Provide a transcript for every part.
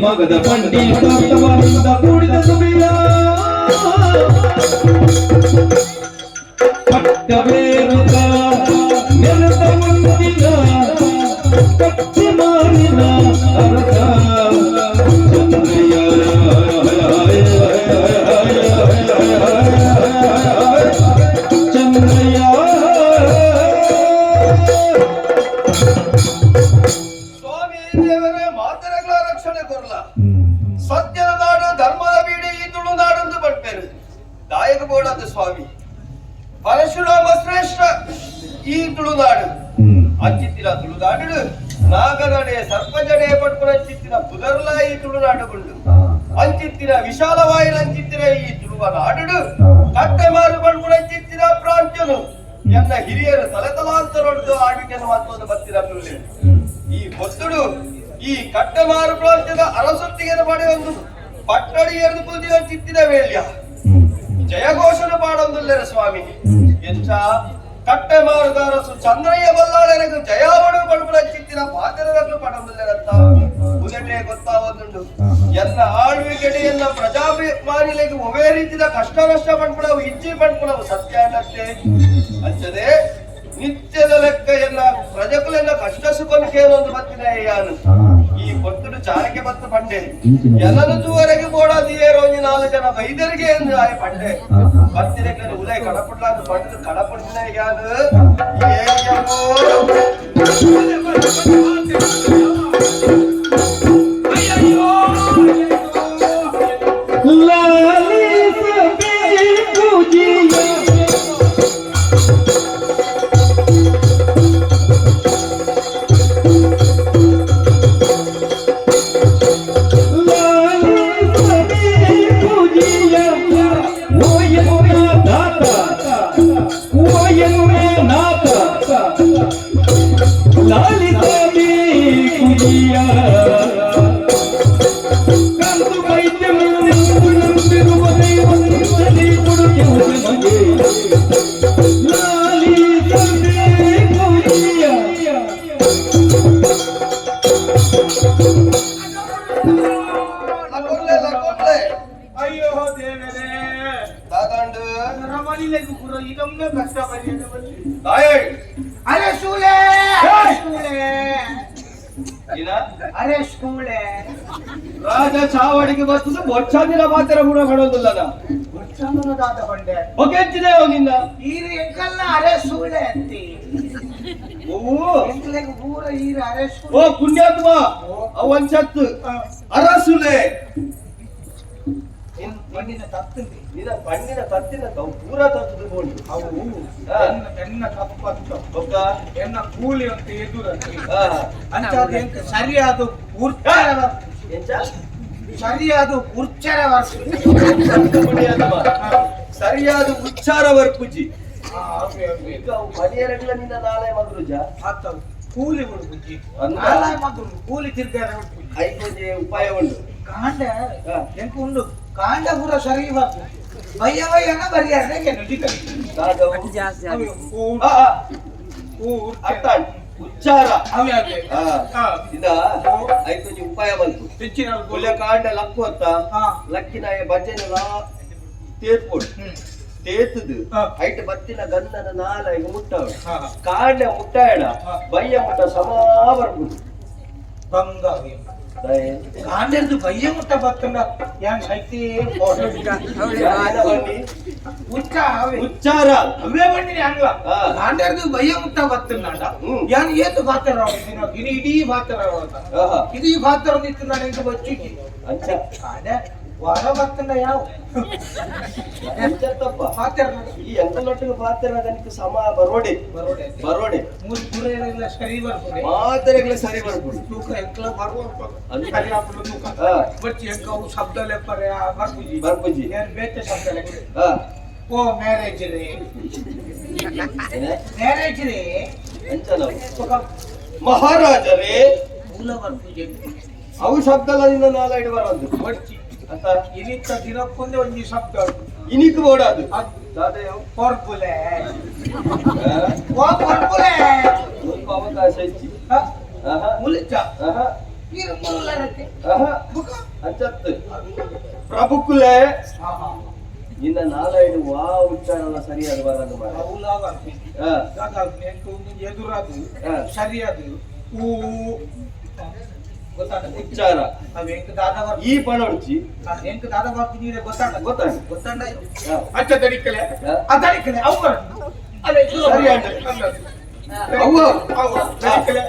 ಮಗದ ಪಂಡಿತ ಕೂಡಿದ ಸಭೆಯ ಪಟ್ಟವೇರುತ್ತ ನೆಲದ ಮುಂದಿನ ಕಟ್ಟಿ ಮಾರಿನ ಅರಸ ಚಂದ್ರಯ್ಯ ಚಂದ್ರಯ್ಯ. ಸ್ವಾಮಿ ದೇವರೇ, ಮಾತರಗಳ ರಕ್ಷಣೆ ಕೊರ್ಲ. ಸತ್ಯದ ನಾಡು, ಧರ್ಮದ ಬೀಡು ಈ ತುಳುನಾಡೆಂದು ಪಡ್ಪೇರು. ದಾಯಕ ಬೋಡಾದ ಸ್ವಾಮಿ ಪರಶುರಾಮ ಶ್ರೇಷ್ಠ ಈ ತುಳುನಾಡು. ಅಂಚಿತ್ತಿನ ತುಳುನಾಡು ನಾಗನಡೆ ಸರ್ಪಜಡೆ ಪಡ್ಪುನ ಚಿತ್ತಿನ ಪುದರ್ಲ ಈ ತುಳುನಾಡುಗುಂಡು. ಅಂಚಿತ್ತಿನ ವಿಶಾಲವಾಯಿನ ಅಂಚಿತ್ತಿನ ಈ ತುಳುವ ನಾಡು ಕಟ್ಟೆಮಾರು ಪಡ್ಪುನ ಚಿತ್ತಿನ ಪ್ರಾಂತ್ಯನು ಎನ್ನ ಹಿರಿಯರು ತಲೆತಲಾಂತರೊಡ್ದು ಆಳ್ವಿಕೆಯನ್ನು ಮಾತೋದು ಬತ್ತಿನ ತುಳ್ಳಿ. ಈ ಹೊತ್ತುಡು ಈ ಕಟ್ಟೆಮಾರು ಪ್ರಾಂತ್ಯದ ಅರಸೊತ್ತಿಗೆ ಪಡೆಯೊಂದು ಪಟ್ಟಡಿ ಎರೆದು ಕುಲ್ದಿನ ಚಿತ್ತಿನ ವೇಳ್ಯ ಜಯಘೋಷಣ ಪಾಡೊಂದುಲ್ಲೆರ ಸ್ವಾಮಿ. ಎಂಚ ಕಟ್ಟೆಮಾರುದ ಅರಸು ಚಂದ್ರಯ್ಯ ಬಲ್ಲಾಳರೆಗು ಜಯಾವಡು ಪಡುಪುನ ಚಿತ್ತಿನ ಪಾತ್ರರನ್ನು ಪಡೊಂದುಲ್ಲೆರಂತ ಬುಲೆಟೇ ಗೊತ್ತಾವದುಂಡು. ಎನ್ನ ಆಳ್ವಿಕೆಡೆ ಎನ್ನ ಪ್ರಜಾಭಿಮಾನಿಲೆಗೆ ಒವೇ ರೀತಿಯ ಕಷ್ಟ ನಷ್ಟ ಪಡ್ಪುಣವು ಇಜ್ಜಿ ಪಡ್ಪುಣವು ಸತ್ಯ ಅನ್ನತ್ತೆ. ಅಂಚದೆ ನಿತ್ಯದ ಲೆಕ್ಕ ಎನ್ನ ಪ್ರಜೆಕುಲೆನ್ನ ಕಷ್ಟ ಸುಖ ಕೇಳೊಂದು ಬತ್ತಿನ ಯಾನು ಈ ಕೊತ್ತುಡು ಚಾರಕ್ಕೆ ಬತ್ತು ಪಂಡೆ ಎಲ್ಲನೂ ತೂವರೆಗೆ ಬೋಡಾದಿಯೇರೋ ಒಂಜಿ ನಾಲ್ಕು ಜನ ವೈದ್ಯರಿಗೆ ಎಂದು ಆಯ ಪಂಡೆ ಬತ್ತಿನ ಉದಯ ಕಡಪುಡ್ಲಾದ ಪಂಡು ಕಡಪುಡ್ದಿನ ಯಾನು ಲಾಲಿಸಬೇಕು ಜಿಯ. ಲಾಲಿಸಬೇಕು ಜಿಯ. ಓ ಎನ್ನ ದಾತ, ಓ ಎನ್ನ ನಾಥ, ಲಾಲಿಸಬೇಕು ಜಿಯ. ಕಂದು ವೈದ್ಯನು ನಂಬಿರುವ ದೈವಂತನೇ ಕೊಡುಗೆವು ನಮಗೆ. ಲಾಲಿಸಬೇಕು ಜಿಯ. ಲಕೊರ್ಲೆ ಲಕೊರ್ಲೆ. ಅಯ್ಯೋ ದೇವರೇ! ದಾದಾಂಡು? ರಮಣಿಲೆಗು ಪೂರ ಇದೊಮ್ಮೆ ಕಷ್ಟ ಬರೆಯಲು. ತಾಯಳ್. ಅರೆ ಶೂಲೆ, ಅರೆ ಶೂಲೆ. ಏನ? ಅರೆ ಶೂಲೆ. ರಾಜ ಚಾವಡಿಗೆ ಬರ್ತದೆ ಬೊಚ್ಚಾದಿನ ಮಾತ್ರ ಗುಣ ಮಾಡೋದಿಲ್ಲದ. ಗೊಚ್ಚಂದನ ದಾದ ಬಂಡೆ? ಒಕೆಂಚಿದೆ ನಿನ್ನ. ಈರು ಎಂಕಲ್ಲ ಅರೆ ಸೂಳೆ ಅಂತಿ. ಓ. ಎಂಕಲೆಗ್ ಪೂರ ಈರು ಅರೆ ಓ. ಸೂಳೆ. ಪುಣ್ಯಾತ್ಮ, ಅವಂಚತ್ತು ಅರಸುಲೆ. ಪಂಡಿನ ತತ್ತುಂದಿ. ನಿನ್ನ ಪಣ್ಣಿನ ತತ್ತಿನ ಅವು ಪೂರ ತತ್ತದ ಬೋಂಡು. ಅವು ಎನ್ನ ತಪ್ಪತ್ತು. ಬೊಕ್ಕ? ಎನ್ನ ಕೂಲಿ ಅಂತ ಎದುರಂತಿ. ಹಾ. ಅಂಚಾದ ಎಂಕ ಸರಿಯಾದ ಪೂರ್ತಿ. ಎಂಚ? ಸರಿಯಾದ ಉಚ್ಚಾರ ವರ್ಷ. ಸರಿಯಾದ ಉಚ್ಚಾರ ಬರ್ಪುಜಿ. ಈಗ ಅವು ಮನೆಯರಗ್ಲ ನಿನ್ನ ನಾಳೆ ಮಗುರುಜ. ಆತವು ಕೂಲಿ ಬಿಡುಪುಜಿ. ಅಂದ. ನಾಲ್ಕು ಮಗುರು ಕೂಲಿ ತಿರ್ಗಾರ ಬಿಡ್ಪುಜಿ. ಐಕೊಂಜಿ ಉಪಾಯ ಉಂಡು. ಕಾಂಡ ಹಾ. ಎಂಕ್ ಉಂಡು ಕಾಂಡ ಪೂರ ಸರಿ ಬರ್ಪು ಬಯ್ಯ ಬಯ್ಯನ ಬರಿಯಾರ ದಾದವು? ಆ, ಆ, ಅರ್ಥ ಆಯ್ತು. ಉಚ್ಚಾರ. ಆ, ಇದ ಐಕೊಂಜಿ ಉಪಾಯ ಬಂತು. ಒಳ್ಳೆ ಕಾಂಡ ಲಕ್ಕು ಅತ್ತ. ಹಾ. ಲಕ್ಕಿನಾಯ ಭಜನೆಲ ತೇತ್ಪೊಡು ತೇತುದು. ಹಾ. ಐಟ್ ಬತ್ತಿನ ಗಂಧನ ನಾಲಾಯಿಗೆ ಮುಟ್ಟವಳು. ಹಾ. ಕಾಂಡ ಮುಟ್ಟಾಯಣ. ಹಾ. ಬಯ್ಯ ಮುಟ್ಟ ಸಮಾ ಬರ್ಪುಜಿ. ಬಂಗ ದಯೆ. ಕಾಂಡದ್ದು ಬಯ್ಯ ಮುಟ್ಟ ಬತ್ತಂಡ ಯಾನ್ ಸೈತಿ. ಯಾನ ಬನ್ನಿ? ಉಚ್ಚ ಅವೇ. ಉಚ್ಚಾರ. ಅವೇ ಬಂದಿನಿ ಹಂಗ. ಹಾ. ಕಾಂಡದ್ದು ಬಯ್ಯ ಮುಟ್ಟ ಬತ್ತಂಡ. ಹ್ಮ್. ಯಾನ್ ಏತು ಪಾತ್ರ ಇನಿ ಇಡೀ ಪಾತ್ರ. ಆಹಾ. ಇದು ಈ ಪಾತ್ರ ನಿತ್ತು ನಾನು ಇಂಕ ಬಚ್ಚಿಕ್ಕಿ. ಅಂಚ. ಕಾಂಡ ವರ ಬತ್ತಂಡ ಯಾವ ಅಂಚ ತಪ್ಪ. ಪಾತ್ರ. ಈ ಎಂತಲೊಟ್ಟಿಗೆ ಪಾತ್ರ ಸಮ ಬರೋಡೆ. ಬರೋಡೆ. ಬರೋಡೆ. ಮೂರು ಪೂರ ಸರಿ ಬರ್ಪುಡೆ. ಮಾತೆರೆಗ್ಲ ಸರಿ ಬರ್ಪುಡು. ತೂಕ ಎಂಕ್ಲ ಬರುವ. ಅಂದ. ಸರಿ ಆಪುಂಡು ತೂಕ. ಹಾ. ಬಟ್ ಎಂಕ ಅವು ಶಬ್ದ ಲೆಪ್ಪರೆ ಬರ್ಪುಜಿ. ಬರ್ಪುಜಿ. ಏನ್ ಬೇತೆ ಶಬ್ದ ಲೆಕ್ಕ. ಹಾ. ಓ ಮ್ಯಾರೇಜ್ ರೇ. ಏನೇ? ಮ್ಯಾರೇಜ್ ರೇ. ಅಂಚ ನಾವು ఒక ಮಹಾರಾಜರೇ. ಮೂಲ ಬರ್ಪುಜಿ. ಅವು ಶಬ್ದಲ ನಿನ್ನ ನಾಲ ಇಡಬಾರದು. ಬಡ್ಚಿ. ಅಂತ. ಇನಿತ್ತ ದಿನಕ್ಕೊಂದೇ ಒಂಜಿ ಶಬ್ದ. ಇನಿಕ್ ಬೋಡಾದು. ಅದು ದಾದೆಯವು? ಪೊರ್ಪುಲೆ. ಹಾ? ಓ ಪೊರ್ಪುಲೆ. ಸ್ವಲ್ಪ ಅವಕಾಶ ಇಚ್ಚಿ. ಹ? ಆಹಾ. ಮುಲಿಚ. ಆಹಾ. ಈರು ಮುಲ್ಲರಕ್ಕೆ. ಆಹಾ. ಬುಕ. ಅಂಚತ್ತು ಪ್ರಭುಕುಲೆ. ಆಹಾ. ನಿನ್ನ ನಾಲೈಡು ವಾ ಉಚ್ಚಾರಣ ಸರಿಯಾದ ಬರದು ಮಾರ್ರೆ. ಅವುಲ ಬರ್ಪುಜಿ. ಹಾ. ದಾದ ಎಂಕ್ ಒಂದು ಎದುರಾದು. ಹಾ. ಸರಿಯಾದು ಊ ಗೊತ್ತಾಡ. ಉಚ್ಚಾರ. ಅವು ಎಂಕ್ ದಾದ ಬರ್ಪು. ಈ ಪಣೊಡ್ಚಿ. ಎಂಕ್ ದಾದ ಬರ್ಪು ನೀರೆ ಗೊತ್ತಾಡ. ಗೊತ್ತಾಂಡ್. ಗೊತ್ತಾಂಡ. ಹಾ. ಅಚ್ಚ ತಡಿಕಲೆ. ಹಾ. ಅದಡಿಕಲೆ ಅವು ಅದೇ. ಸರಿ ಆಂಡ್. ಅವ್ವ. ಅವು ತಡಿಕಲೆ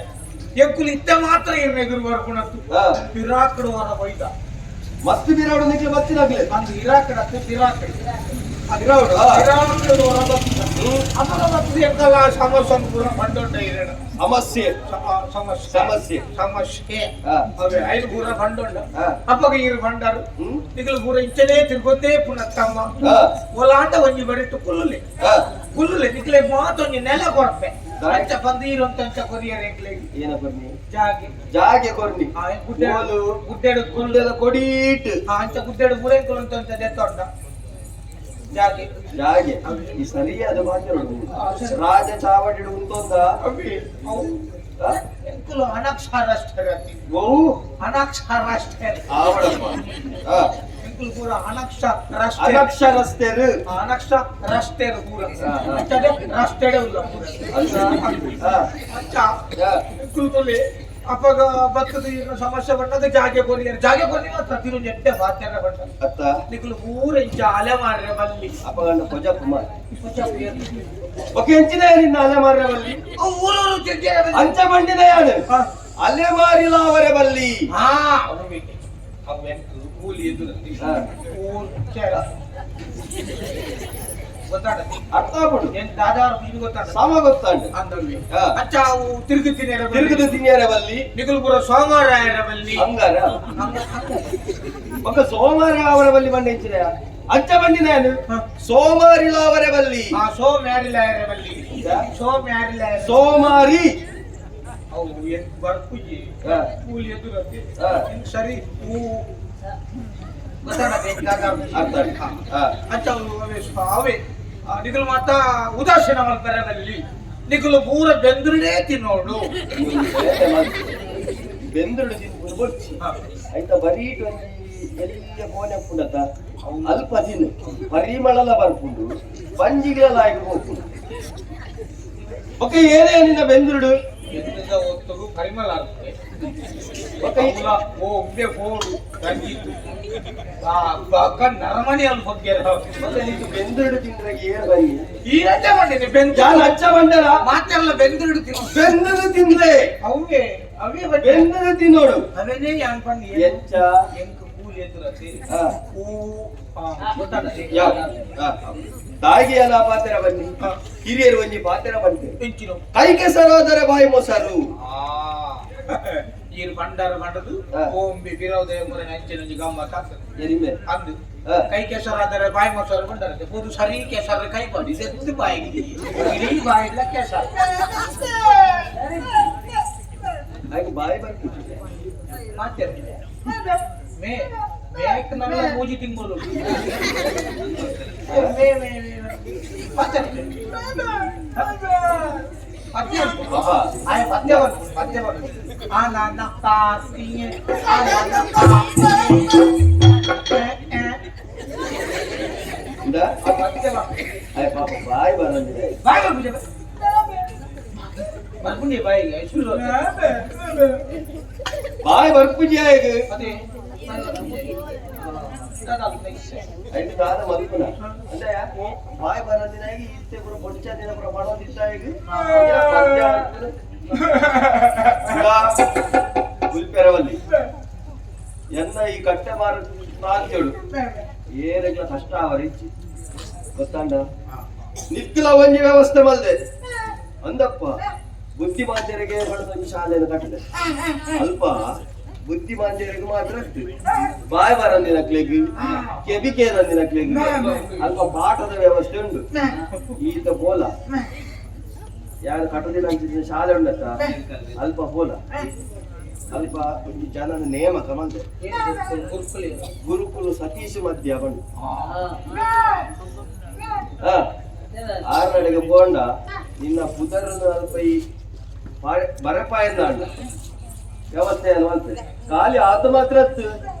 ಎಂಕುಲು ಇತ್ತ ಮಾತ್ರ ಇರ್ನ ಎದುರು ಬರ್ಪುಣತ್ತು. ಹಾ. ಪಿರಾಕಡು ವರ ಬೈದ. ಮಸ್ತ್ ಬಿರಾಡು ನಿಕ್ಲೆ ಬತ್ತಿನಾಗ್ಲೆ. ಅಂದು ಇರಾಕಡ ಅತ್ತು ಪಿರಾಕಡು. ಬಿರಾಡು, ಆ. ಪಿರಾಕಡು ವರ ಬತ್ತಿದ ಅಪಗ ಬತ್ತದ ಎಂಕಲ ಸಮಸ್ಯೆ ಪೂರ ಬಂಡೊಂಡ ಇರಣ. ಸಮಸ್ಯೆ. ಸಮಸ್ಯೆ. ಸಮಸ್ಯೆ. ಸಮಸ್ಯೆ. ಹಾ. ಅವೇ ಐದು ಪೂರ ಬಂಡೊಂಡ. ಹಾ. ಅಪಗ ಇರು ಬಂಡಾರು. ಹ್ಮ್. ನಿಗಲು ಪೂರ ಇಂಚನೇ ತಿರ್ಗೊತ್ತೇ ಪುನಃ ತಮ್ಮ. ಹಾ. ಒಲಾಂಡ ಒಂಜಿ ಬರಿಟ್ಟು ಕುಲ್ಲುಲೆ. ಹಾ. ಕುಲ್ಲುಲೆ ನಿಕ್ಲೆ ಮಾತೊಂಜಿ ನೆಲ ಕೊರ್ಪೆ. ದಾಯೆ? ಅಂಚ ಬಂದು ಅಂತ ಅಂಚ ಕೊರಿಯರ್ ಎಂಕ್ಲೆಗ್. ಏನ ಬರ್ನಿ? ಜಾಗೆ. ಜಾಗೆ ಕೊರ್ನಿ. ಆ ಗುಡ್ಡೆ. ಓಲು. ಗುಡ್ಡೆಡು ಕುಲ್ಲು. ಗುಂಡೆದ ಕೊಡೀಟ್. ಆ ಅಂಚ ಗುಡ್ಡೆಡು ಪೂರ ಅಂತ ಅಂತ ದೆತ್ತೊಂಡ ಜಾಗೆ. ಜಾಗೆ ಈ ಸರಿಯಾದ ಭಾಷೆ ನೋಡು. ಆ, ಸರಿ. ರಾಜ ಚಾವಡಿ ಉಂಟೊಂದ. ಅವಿ ಅವು ಎಂಕುಲು ಅನಕ್ಷರಸ್ಥರತಿ. ಗೋವು. ಅನಕ್ಷರಸ್ಥರು. ಆವಡಪ್ಪ. ಆ, ಎಂಕುಲು ಪೂರ ಅನಕ್ಷರಸ್ಥರು. ಅನಕ್ಷರಸ್ಥರು. ಅನಕ್ಷರಸ್ಥರು ಪೂರ. ಹಾ, ಹಾ. ಅಂಚನೆ ರಸ್ತೆಡೆ ಉಲ್ಲ ಪೂರ. ಅಲ್ಲ. ಆ, ಅಂಚ ಆ, ಎಂಕುಲು ತೊಲೆ ಅಪಗ ಬತ್ತದ ಈಗ ಸಮಸ್ಯೆ ಬಣ್ಣದ ಜಾಗೆ ಕೊರಿಯರ್ ಜಾಗೆ ಕೊರಿ ಮಾತ್ರ ತಿರು ಜೆಟ್ಟೆ ಬಾತ್ಯರ ಬಣ್ಣ. ಅತ್ತ. ನಿಕುಲು ಪೂರ ಇಂಚ ಅಲೆ ಮಾಡ್ರೆ ಬಲ್ಲಿ. ಅಪಗಂಡ ಕೊಜಪ್ಪ ಮಾರ್. ಓಕೆ ಎಂಚಿನ ನಿನ್ನ ಅಲೆ ಮಾರ್ರೆ ಬಲ್ಲಿ. ಅವು ಊರೂರು ತಿರ್ಗ್ಯಾರ ಬಲ್ಲಿ. ಅಂಚ ಬಂಡಿನ ಯಾನು. ಹಾ. ಅಲೆ ಮಾರಿಲಾವರೆ ಬಲ್ಲಿ. ಹಾ ಅವು ಬೇಕು. ಅವು ಎಂಕು ಕೂಲಿ ಎದುರಲ್ಲಿ. ಹಾ. ಊರು ಚೇರ. ಗೊತ್ತಾಡ. ಅರ್ಥ ಆಗ್ಬಿಡು. ಏನ್ ದಾದಾರು ಇದು ಗೊತ್ತಾಡ. ಸಮ ಗೊತ್ತಾಂಡು. ಅಂದಲ್ಲಿ. ಹಾ. ಅಚ್ಚ ಅವು ತಿರುಗುತ್ತೀನಿ. ತಿರುಗದ ತಿನ್ಯಾರೆ ಬಲ್ಲಿ. ನಿಕುಲು ಪೂರ ಸೋಮವಾರ ಬಲ್ಲಿ. ಅಂಗಾರ. ಹಂಗ ಹಂಗ. ಮಕ್ಕ ಸೋಮವಾರ ಅವರ ಬಲ್ಲಿ ಬಂಡ ಎಂಚಿನ ಅಂಚ ಬಂಡಿನ ಯಾನು. ಹಾ. ಸೋಮಾರಿಲಾವರೆ ಬಲ್ಲಿ. ಆ ಸೋ ಮ್ಯಾರಿಲಾಯರ ಬಲ್ಲಿ. ಸೋ ಮ್ಯಾರಿಲಾಯರ. ಸೋಮಾರಿ. ಅವು ಎಂಕ್ ಬರ್ಪುಜಿ. ಹಾ. ಕೂಲಿ ಎದುರತ್ತೆ. ಹಾ. ಎಂಕ್ ಸರಿ ಹೂ ಗೊತ್ತಾಡ ಎಂಕ್ ದಾದಾರು. ಅರ್ಥ ಆಯ್ತು. ಹಾ. ಅಚ್ಚ ಅವು ಅವೇ ಅವೇ ನಿಕುಲು ಮಾತ ಉದಾಸೀನ ಮಲ್ಪರೆ ಬಲ್ಲಿ ನಿಕುಲು ಪೂರ ಬೆಂದ್ರನೇ ತಿನ್ನೋಡು. ಬೆಂದುಡು ತಿನ್ಪುನು ಬೊಡ್ಚಿ. ಆಯ್ತಾ ಬರೀಟ್ ಒಂಜಿ ಎಲ್ಲಿಯ ಕೋಣೆ ಉಪ್ಪುಂಡತ ಅಲ್ಪ ತಿನ್ನು ಪರಿಮಳಲ ಬರ್ಪುಂಡು ಬಂಜಿಗಳ ಲಾಯ್ಕ್ ಹೋಗ್ಪುಂಡು. ಓಕೆ ಏನೇ ನಿನ್ನ ಬೆಂದುಡು. ಬೆಂದ್ರದ ಒತ್ತುಗು ಪರಿಮಳ ಆಗ್ತದೆ. ಓಕೆ. ಅವ್ಲ ಓ ಉಂಡೆ ಫೋಡು ರಂಜಿತು ಆ ಬಕ್ಕ ನರಮಣಿ ಅಲ್ಲಿ ಬಗ್ಗೆ. ಮತ್ತೆ ನೀನು ಬೆಂದುಡು ತಿಂದ್ರೆ ಏನ್ ಬನ್ನಿ? ಈ ರಜೆ ಮಾಡಿನಿ ಬೆಂದ. ಯಾನ್ ಅಚ್ಚ ಬಂಡಲ. ಮಾತೆಲ್ಲ ಬೆಂದ್ರಡು ತಿನ್ನು. ಬೆಂದುಡು ತಿಂದ್ರೆ. ಅವೇ ಅವೇ ಬಂಡೆ. ಬೆಂದುಡು ತಿನ್ನೋಡು. ಅವೇನೇ ಯಾನ್ ಪಂಡಿ. ಎಂಚ? ಎಂಕ್ ಕೂಲಿ ಎದುರತಿ. ಹಾ. ಹೂ ಗೊತ್ತಾಡ. ಯಾವ ತಾಯಿಗೆಯಲ್ಲ ಪಾತ್ರ ಬನ್ನಿ. ಹಾ. ಹಿರಿಯರು ಒಂಜಿ ಪಾತ್ರ ಬಂತೆ. ಎಂಚಿನ? ಕೈಗೆ ಸರೋದರ ಬಾಯಿ ಮೊಸರು. ಆ ಈರ್ ಬಂಡಾರ ಬಂಡದು ಓಂಬಿ ಬಿರೋದಯ ಮುರನೆ ಅಂಚಿನಂಜಿ ಗಮ್ಮತ್ ಆಗ್ತದೆ. ಎರಿಮೆ. ಅಂದು ಕೈ ಕೆಸರಾದರೆ ಬಾಯಿ ಮೊಸರು ಬಂಡಾರತ್ತೆ ಪೋದು ಸರಿ ಕೆಸರು ಕೈ ಬಾಡಿ ಸೆತ್ತು ಬಾಯಿಗೆ ಇಡೀ ಬಾಯಿಲ್ಲ ಕೆಸರು. ಹಾಗೆ ಬಾಯಿ ಬರ್ತಿದೆ. ಮಾತಾಡ್ತಿದೆ ಮೇ ಮೇಕ್ ನನ್ನ ಮೂಜಿ ತಿಂಗಳು ಮೇ ಮೇ ಮೇ ಮಾತಾಡ್ತಿದೆ ಪದ್ಯ ಆಯ ಪದ್ಯ ಬಂತು ಪದ್ಯ ಬಂತು ಆನನ ಕಾಸಿಯೇ ಆನನ ಇಂದ ಪದ್ಯ ಬಂತು. ಆಯ್ ಪಾಪ ಬಾಯಿ ಬರಂದಿದೆ. ಬಾಯ್ ಬರ್ಪುಜೆ ಬರ್ಪುಂಡಿ ಬಾಯಿಗೆ ಸುಳ್ಳು. ಬಾಯಿ ಬರ್ಪುಜಿ ಆಯ್ತು. ಅದೇ ಐದು ದಾನ ಮಲ್ಪುನ ಅಂದ್ರೆ ಬಾಯಿ ಬರಂದಿನಾಗಿ ಇತ್ತೆ ಪೂರ ಬೊಚ್ಚ ದಿನ ಪೂರ ಬಡೋದಿತ್ತ ಈಗ ಪದ್ಯ ಗುಲ್ಪೆರವಲ್ಲಿ ಎನ್ನ ಈ ಕಟ್ಟೆ ಮಾರ ಅಂತೇಳು ಏರೆಗ್ಲ ಕಷ್ಟ ಅವರಿಚ್ಚಿ ಗೊತ್ತಾಂಡ ನಿಕ್ಕಲ ಒಂಜಿ ವ್ಯವಸ್ಥೆ ಮಲ್ದೆ ಅಂದಪ್ಪ ಬುದ್ಧಿಮಾಂದ್ಯರಿಗೆ ಒಂಜಿ ಶಾಲೆಯನ್ನು ಕಟ್ಟಿದೆ ಅಲ್ಪ ಬುದ್ಧಿಮಾಂದ್ಯರಿಗೆ ಮಾತ್ರ ಇತ್ತು. ಬಾಯ್ ಬರಂದಿನ ಕ್ಲೇಗ್ ಕೆಬಿಕೆ ನಂದಿನ ಕ್ಲೇಗ್ ಅಲ್ಪ ಪಾಠದ ವ್ಯವಸ್ಥೆ ಉಂಟು. ಈತ ಪೋಲ ಯಾರು ಕಟ್ಟದಿಲ್ಲ ಅಂತಿದ್ರೆ ಶಾಲೆ ಉಂಡತ್ತ ಅಲ್ಪ ಪೋಲ ಅಲ್ಪ ಒಂಜಿ ಜನನ ನೇಮಕ ಮಲ್ದೆ. ಗುರುಕುಲಿ. ಗುರುಕುಲು ಸತೀಶ್ ಮಧ್ಯ ಬಂದು ಆರ್ನಡೆಗೆ ಪೋಂಡ ನಿನ್ನ ಪುದರನ್ನು ಅಲ್ಪ ಈ ಬರಪಾಯಂದ ವ್ಯವಸ್ಥೆ ಅನ್ನುವಂತೆ ಖಾಲಿ ಆತ ಮಾತ್ರ ಅತ್ತು.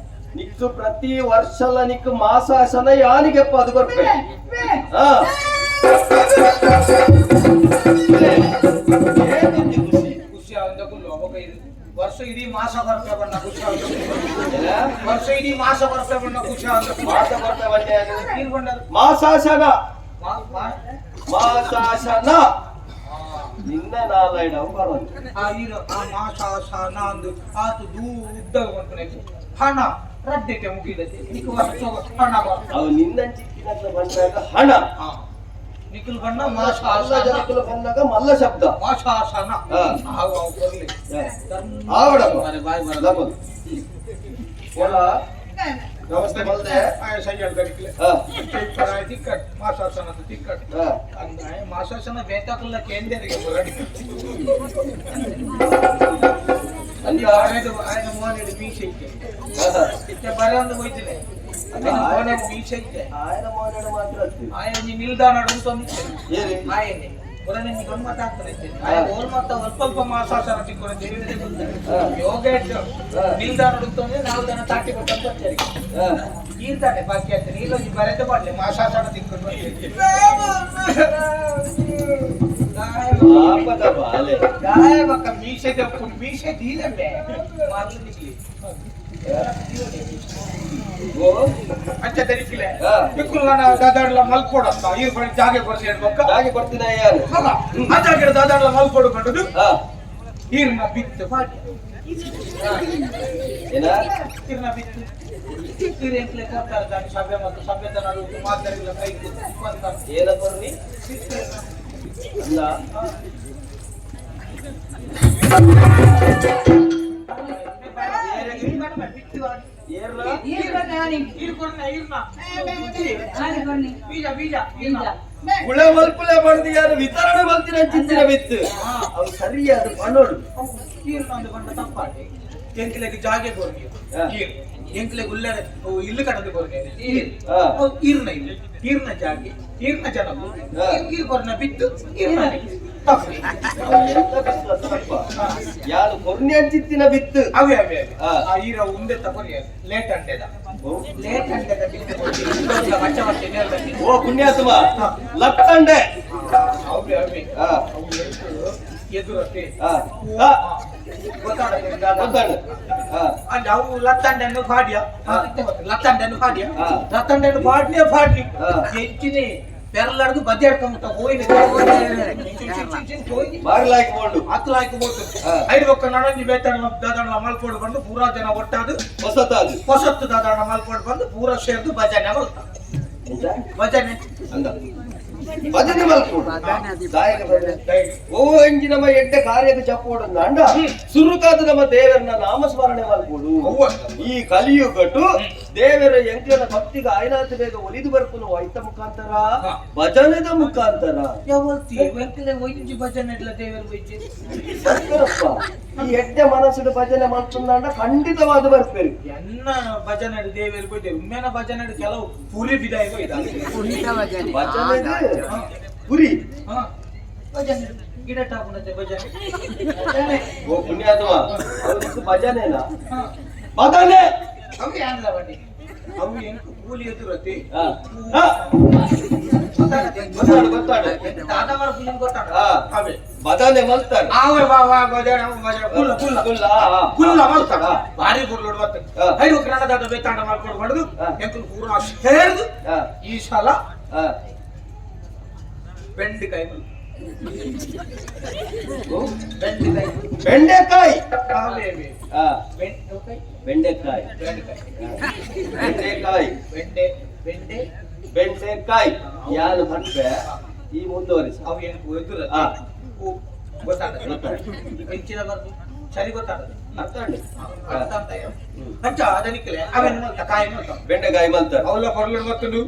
ನಿಕ್ಕು ಪ್ರತಿ ವರ್ಷಲ ನಿಕ್ಕು ಮಾಸಾಶನ ಯಾನಿಗೆಪ್ಪ ಅದು ಕೊರ್ಪೆ ಹಾ ಏತೊಂಜಿ ಖುಷಿ. ಖುಷಿ ಆವಂದಕ್ಕೂ ಅವಾಗ ಇದು ವರ್ಷ ಇಡೀ ಮಾಸ ಬರ್ಪೆ ಬಣ್ಣ ಖುಷಿ ಆವಂದ. ಏನ? ವರ್ಷ ಇಡೀ ಮಾಸ ಬರ್ಪೆ ಬಣ್ಣ ಖುಷಿ ಆವಂದ. ಮಾಸ ಕೊರ್ಪೆ ಬಣ್ಣೆ ಅದು. ನೀರು ಬಂಡದು. ಮಾಸಾಶನ. ಮಾ ಮಾ ಮಾಸಾಶನ ನಿನ್ನ ನಾಲೈಡ ಬರೋದು. ಆ ಈರು ಆ ಮಾಸ ಸಾನ ಅಂದು ಆತು ದೂ ಉದ್ದ ಬಂತು ಹಣ ರಡ್ಡಿತೆ ಮುಗಿದತೆ ನಿಕ್ ವರ್ಷ ಹಣ ಬರ್ತ. ಅವು ನಿನ್ನ ಚಿಕ್ಕಿನತ್ರ ಬಂದಾಗ ಹಣ. ಹಾ ನಿಖಿಲ್ ಬಣ್ಣ ಮಾಸ ಮಲ್ಲ ಜನಕ್ಕಲು ಬಂದಾಗ ಮಲ್ಲ ಶಬ್ದ. ಮಾಸಾಸನ. ಹಾ. ಅವು ಅವು ಬರ್ಲಿ. ಆವಡಪ್ಪ. ಬಾಯ್ ಬರಲ್ಲ. ಲಬನ್. ಓಲ ನಮಸ್ತೆ ಮಲ್ದೆ. ಹಾ. ತಿಕ್ಕಟ್ ಮಾಸಾಸನದ ತಿಕ್ಕಟ್. ಹಾ. ಅಂದ್ರೆ ಮಾಸಾಸನ ಬೇಕಾಗಲ್ಲ ಕೇಂದ್ರಿಗೆ ಬರಡಿ. ಅಲ್ಲಿ ఆయన ಮೋನೆಡು ಮೀಸೆ ಇತ್ತೆ. ಹಾ. ಇತ್ತೆ ಬರಂದು ಹೋಯ್ತಿದೆ ಅಲ್ಲ, ಮೋನೆಡು ಮೀಸೆ ಇತ್ತೆ. ಆಯನ ಮೋನೆಡು ಮಾತ್ರ ಅತ್ತಿ. ಆಯನ ನಿಲ್ದಾಣ ಉಂಟೊಂದಿತ್ತೆ. ಏರಿ ಆಯನೆ ಬರನೆ ಗಮ್ಮತ್ ಆಗ್ತಾನೆ ಇತ್ತೆ. ಆಯ ಓಲ್ ಮತ್ತ ಅಲ್ಪ ಅಲ್ಪ ಮಾಸಾಸನ ತಿಕ್ಕೊನ ದೇವಿದೆ ಗೊತ್ತಾರೆ. ಹಾ. ಯೋಗ ಇಟ್ಟು ಹಾ. ನಿಲ್ದಾಣ ಉಂಟಂದ್ರೆ ನಾವು ದನ ತಾಟಿ ಕೊಟ್ಟ ಬರ್ತಾರೆ. ಹಾ. ಈರ್ತಾನೆ ಬಾಕಿ ಆಗ್ತಾನೆ ಇಲ್ಲೊಂದು ಬರೆದು ಮಾಡ್ಲಿ ಮಾಸಾಸನ ತಿಕ್ಕೊಂಡು ಪಾಪದ ಬಾಲೆ. ಗಾಯಬಕ್ಕ ಮೀಸೆ ತಪ್ಪು ಮೀಸೆ ತೀಲಂಬೆ ಮಾರ್ಲು ನಿಕ್ಲಿ. ಓ ಅಂಚ ತರಿಕಿಲೆ. ಹಾ. ಬಿಕ್ಕುಲ್ ನಾನು ದಾದಾಡ್ಲ ಮಲ್ಕೊಡತ್ತ ಈ ಬಳಿ ಜಾಗೆ ಬರ್ಸಿ ಹೇಳ್ಬೇಕ. ಹಾಗೆ ಕೊಡ್ತೀನಿ ಯಾರು? ಮಗ ಆ ಜಾಗೆ ದಾದಾಡ್ಲ ಮಲ್ಕೊಡು ಕಂಡದು. ಹಾ. ಈರ್ನ ಬಿತ್ತು ಪಾಟಿ. ಏನ? ಈರ್ನ ಬಿತ್ತು ಈರ್ ಎಂಕ್ಲೆ ಕೊಡ್ತಾರೆ ದಾನಿ ಸಭೆ ಮತ್ತು ಸಭೆದ ನಡುವು ಮಾತಾಡಿಲ್ಲ ಕೈ ಬಂತ. ಏನ ಕೊಡ್ರಿ ಅಲ್ಲ. ಏರ್ಲ ಬೀಜ ಬೀಜ ಈರ್ನ. ಗುಳ ಮಲ್ಪುಲೆ ಬಡ್ದು ಯಾರು ವಿತರಣೆ ಮಲ್ತಿನ ಚಿಂತಿನ ಬಿತ್ತು ಅವು ಸರಿಯಾದ ಪಣೋಡು. ಅವು ಈರ್ನ ಒಂದು ಬಂಡ ತಪ್ಪಾಟಿ ಎಂಕ್ಲೆಗ್ ಜಾಗೆ ಕೊರ್ಗೆ. ಹಾ. ಈರ್ ಎಂಕ್ಲೆಗ್ ಉಲ್ಲೆರೆ ಅವು ಇಲ್ಲು ಕಟ್ಟದು ಕೊರ್ಗೆ ಈರ್. ಹಾ. ಅವು ಈರ್ನ ಇಲ್ಲು ಈರ್ನ ಜಾಗೆ ಈರ್ನ ಜನವು. ಹಾ. ಈರ್ ಕೊರ್ನ ಬಿತ್ತು ಈರ್ನ ತಪ್ಪು. ಅವು ಎಂತ ಬಿತ್ತು ತಪ್ಪ ಯಾರು ಕೊರ್ನೆ ಅಂಚಿತ್ತಿನ ಬಿತ್ತು. ಅವೇ ಅವೇ ಅವೇ. ಹಾ. ಆ ಈರ ಉಂದೆ ತಗೊರಿ ಲೇಟ್ ಅಂಡೆದ. ಓ. ಲೇಟ್ ಅಂಡೆದ ಬಿತ್ತು ಕೊರ್ಗೆ. ಮಚ್ಚ ಮಚ್ಚ ನೇರ್ದಲ್ಲಿ. ಓ ಪುಣ್ಯಾತ್ಮ ಲಕ್ಕಂಡೆ. ಅವೇ ಅವೇ. ಹಾ. ಅವು ಎದುರತ್ತೆ. ಹಾ ಹಾ. ಗೊತ್ತಾಡ. ಗೊತ್ತಾಡ ಹಾ. ಅಂಡ್ ಅವು ಲತ್ತಂಡನ್ನು ಫಾಡ್ಯ. ಹಾ. ಲತ್ತಂಡನ್ನು ಫಾಡ್ಯ. ಹಾ. ಲತ್ತಂಡನ್ನು ಫಾಡ್ನೇ ಫಾಡ್ಲಿ. ಹಾ. ಎಂಚಿನಿ ಪೆರ್ಲಾಡ್ದು ಬದಿಯಾಡ್ಕೊಂಬಿಟ್ಟ ಹೋಯ್ನಿ ಹೋಯ್ನಿ. ಬಾರ್ಲಾಕಿ ಬೋಂಡು. ಅತ್ಲಾಯ್ಕು ಬೋತು. ಹಾ. ಐದು ಒಕ್ಕ ನಡಂಜಿ ಬೇತಣ್ಣ ದಾದಣ್ಣ ಮಲ್ಕೊಂಡು ಬಂದು ಪೂರಾ ಜನ ಒಟ್ಟಾದು. ಹೊಸತಾದು. ಹೊಸತ್ತು ದಾದಣ್ಣ ಮಲ್ಕೊಂಡು ಬಂದು ಪೂರಾ ಸೇರ್ದು ಭಜನೆ ಮಲ್ತ. ಎಂತ? ಭಜನೆ. ಅಂದ ಭಜನೆ ಮಲ್ಪೋಡು ದಾಯಕ ಭಜನೆ. ಓ ಎಂಜಿ ನಮ್ಮ ಎಡ್ಡೆ ಕಾರ್ಯದ ಚಪ್ಪೋಡು ಅಂಡ ಸುರುಕಾದ ನಮ್ಮ ದೇವರನ್ನ ನಾಮಸ್ಮರಣೆ ಮಲ್ಪೋಡು. ಅವ್ವ. ಈ ಕಲಿಯುಗಟು ದೇವರ ಎಂಕ್ಲನ ಭಕ್ತಿಗೆ ಆಯ್ನಾಥ ಬೇಗ ಒಲಿದು ಬರ್ಪುನು ಐತ ಮುಖಾಂತರ, ಭಜನೆದ ಮುಖಾಂತರ. ಯಾವತ್ತಿ ಎಂಕಲೆ ಒಂಜಿ ಭಜನೆ ಇಲ್ಲ ದೇವರು ಬೈಜಿ. ಬರ್ತಾರಪ್ಪ. ಈ ಎಡ್ಡೆ ಮನಸ್ಸುಡು ಭಜನೆ ಮಾಡ್ತಂದ ಖಂಡಿತವಾದ ಬರ್ಪೇರು. ಎನ್ನ ಭಜನೆ ದೇವರು ಬೈದೆ, ಉಮ್ಮೆನ ಭಜನೆ ಕೆಲವು ಪುರಿ ಬಿದಾಯ ಬೈದ. ಭಜನೆ ಪುರಿ. ಹಾ, ಭಜನೆ ಗಿಡ ಟಾಪುನತೆ ಭಜನೆ ಭಜನೆ. ಓ ಪುಣ್ಯಾತ್ಮ, ಅವ್ರಿಗೆ ಭಜನೆನಾ? ಹಾ. ಭಜನೆ. ಅವು ಏನ್ಲ ಬಂಡಿ, ಅವು ಎಂಕ್ ಕೂಲಿ ಎದುರತಿ. ಹಾ. ಹಾ. ಗೊತ್ತಾಡು ಗೊತ್ತಾಡು. ದಾದಾ ಫಿಲಿಂ ಗೊತ್ತಾಡ. ಹಾ. ಅವೇ. ಭಜನೆ ಮಲ್ತಾರೆ. ಆವೆ ವಾ ವಾ ಭಜನೆ ಭಜನೆ ಕುಲ್ಲ ಕುಲ್ಲ. ಕುಲ್ಲ, ಹಾ, ಹಾ. ಕುಲ್ಲ ಮಲ್ತಾರ. ಹಾ. ಭಾರಿ ಗುರ್ಲೋಡ್ ಬರ್ತದೆ. ಐದು ಕನ್ನಡದಾದ ಬೇತಾಂಡ ಮಾಡ್ಕೊಂಡು ಬಡ್ದು ಎಂಕುಲು ಪೂರ ಸೇರ್ದು ಈ ಸಲ ಬೆಂಡೆಕಾಯಿ ಮಲ್ತು. ಓ, ಬೆಂಡೆಕಾಯಿ. ಬೆಂಡೆಕಾಯಿ. ಅವೇ ಅವೇ. ಬೆಂಡೆಕಾಯಿ. ಬೆಂಡೆಕಾಯಿ. ಬೆಂಡೆಕಾಯಿ. ಬೆಂಡೆಕಾಯಿ. ಬೆಂಡೆ ಬೆಂಡೆ. ಬೆಂಡೆಕಾಯಿ ಯಾರು ಬಂದ್ರೆ ಈ ಮುಂದುವರಿಸ. ಅವು ಏನು ಎದುರ ಗೊತ್ತಾಡ. ಗೊತ್ತಾಡ. ಹೆಂಚಿನ ಬರ್ದು ಸರಿ ಗೊತ್ತಾಡದು. ಅರ್ಥ ಉಂಟು. ಅರ್ಥ ಅಂತ ಹೇಳು. ಅಂಚ ಅದನಿಕ್ಕಲೆ ಅವೇನು ಮಲ್ತ ಕಾಯಿ ಮಲ್ತ. ಬೆಂಡೆಕಾಯಿ ಮಲ್ತಾರೆ. ಅವಲ್ಲ ಕೊರ್ಲಡ್ ಮತ್ತುಂಡು.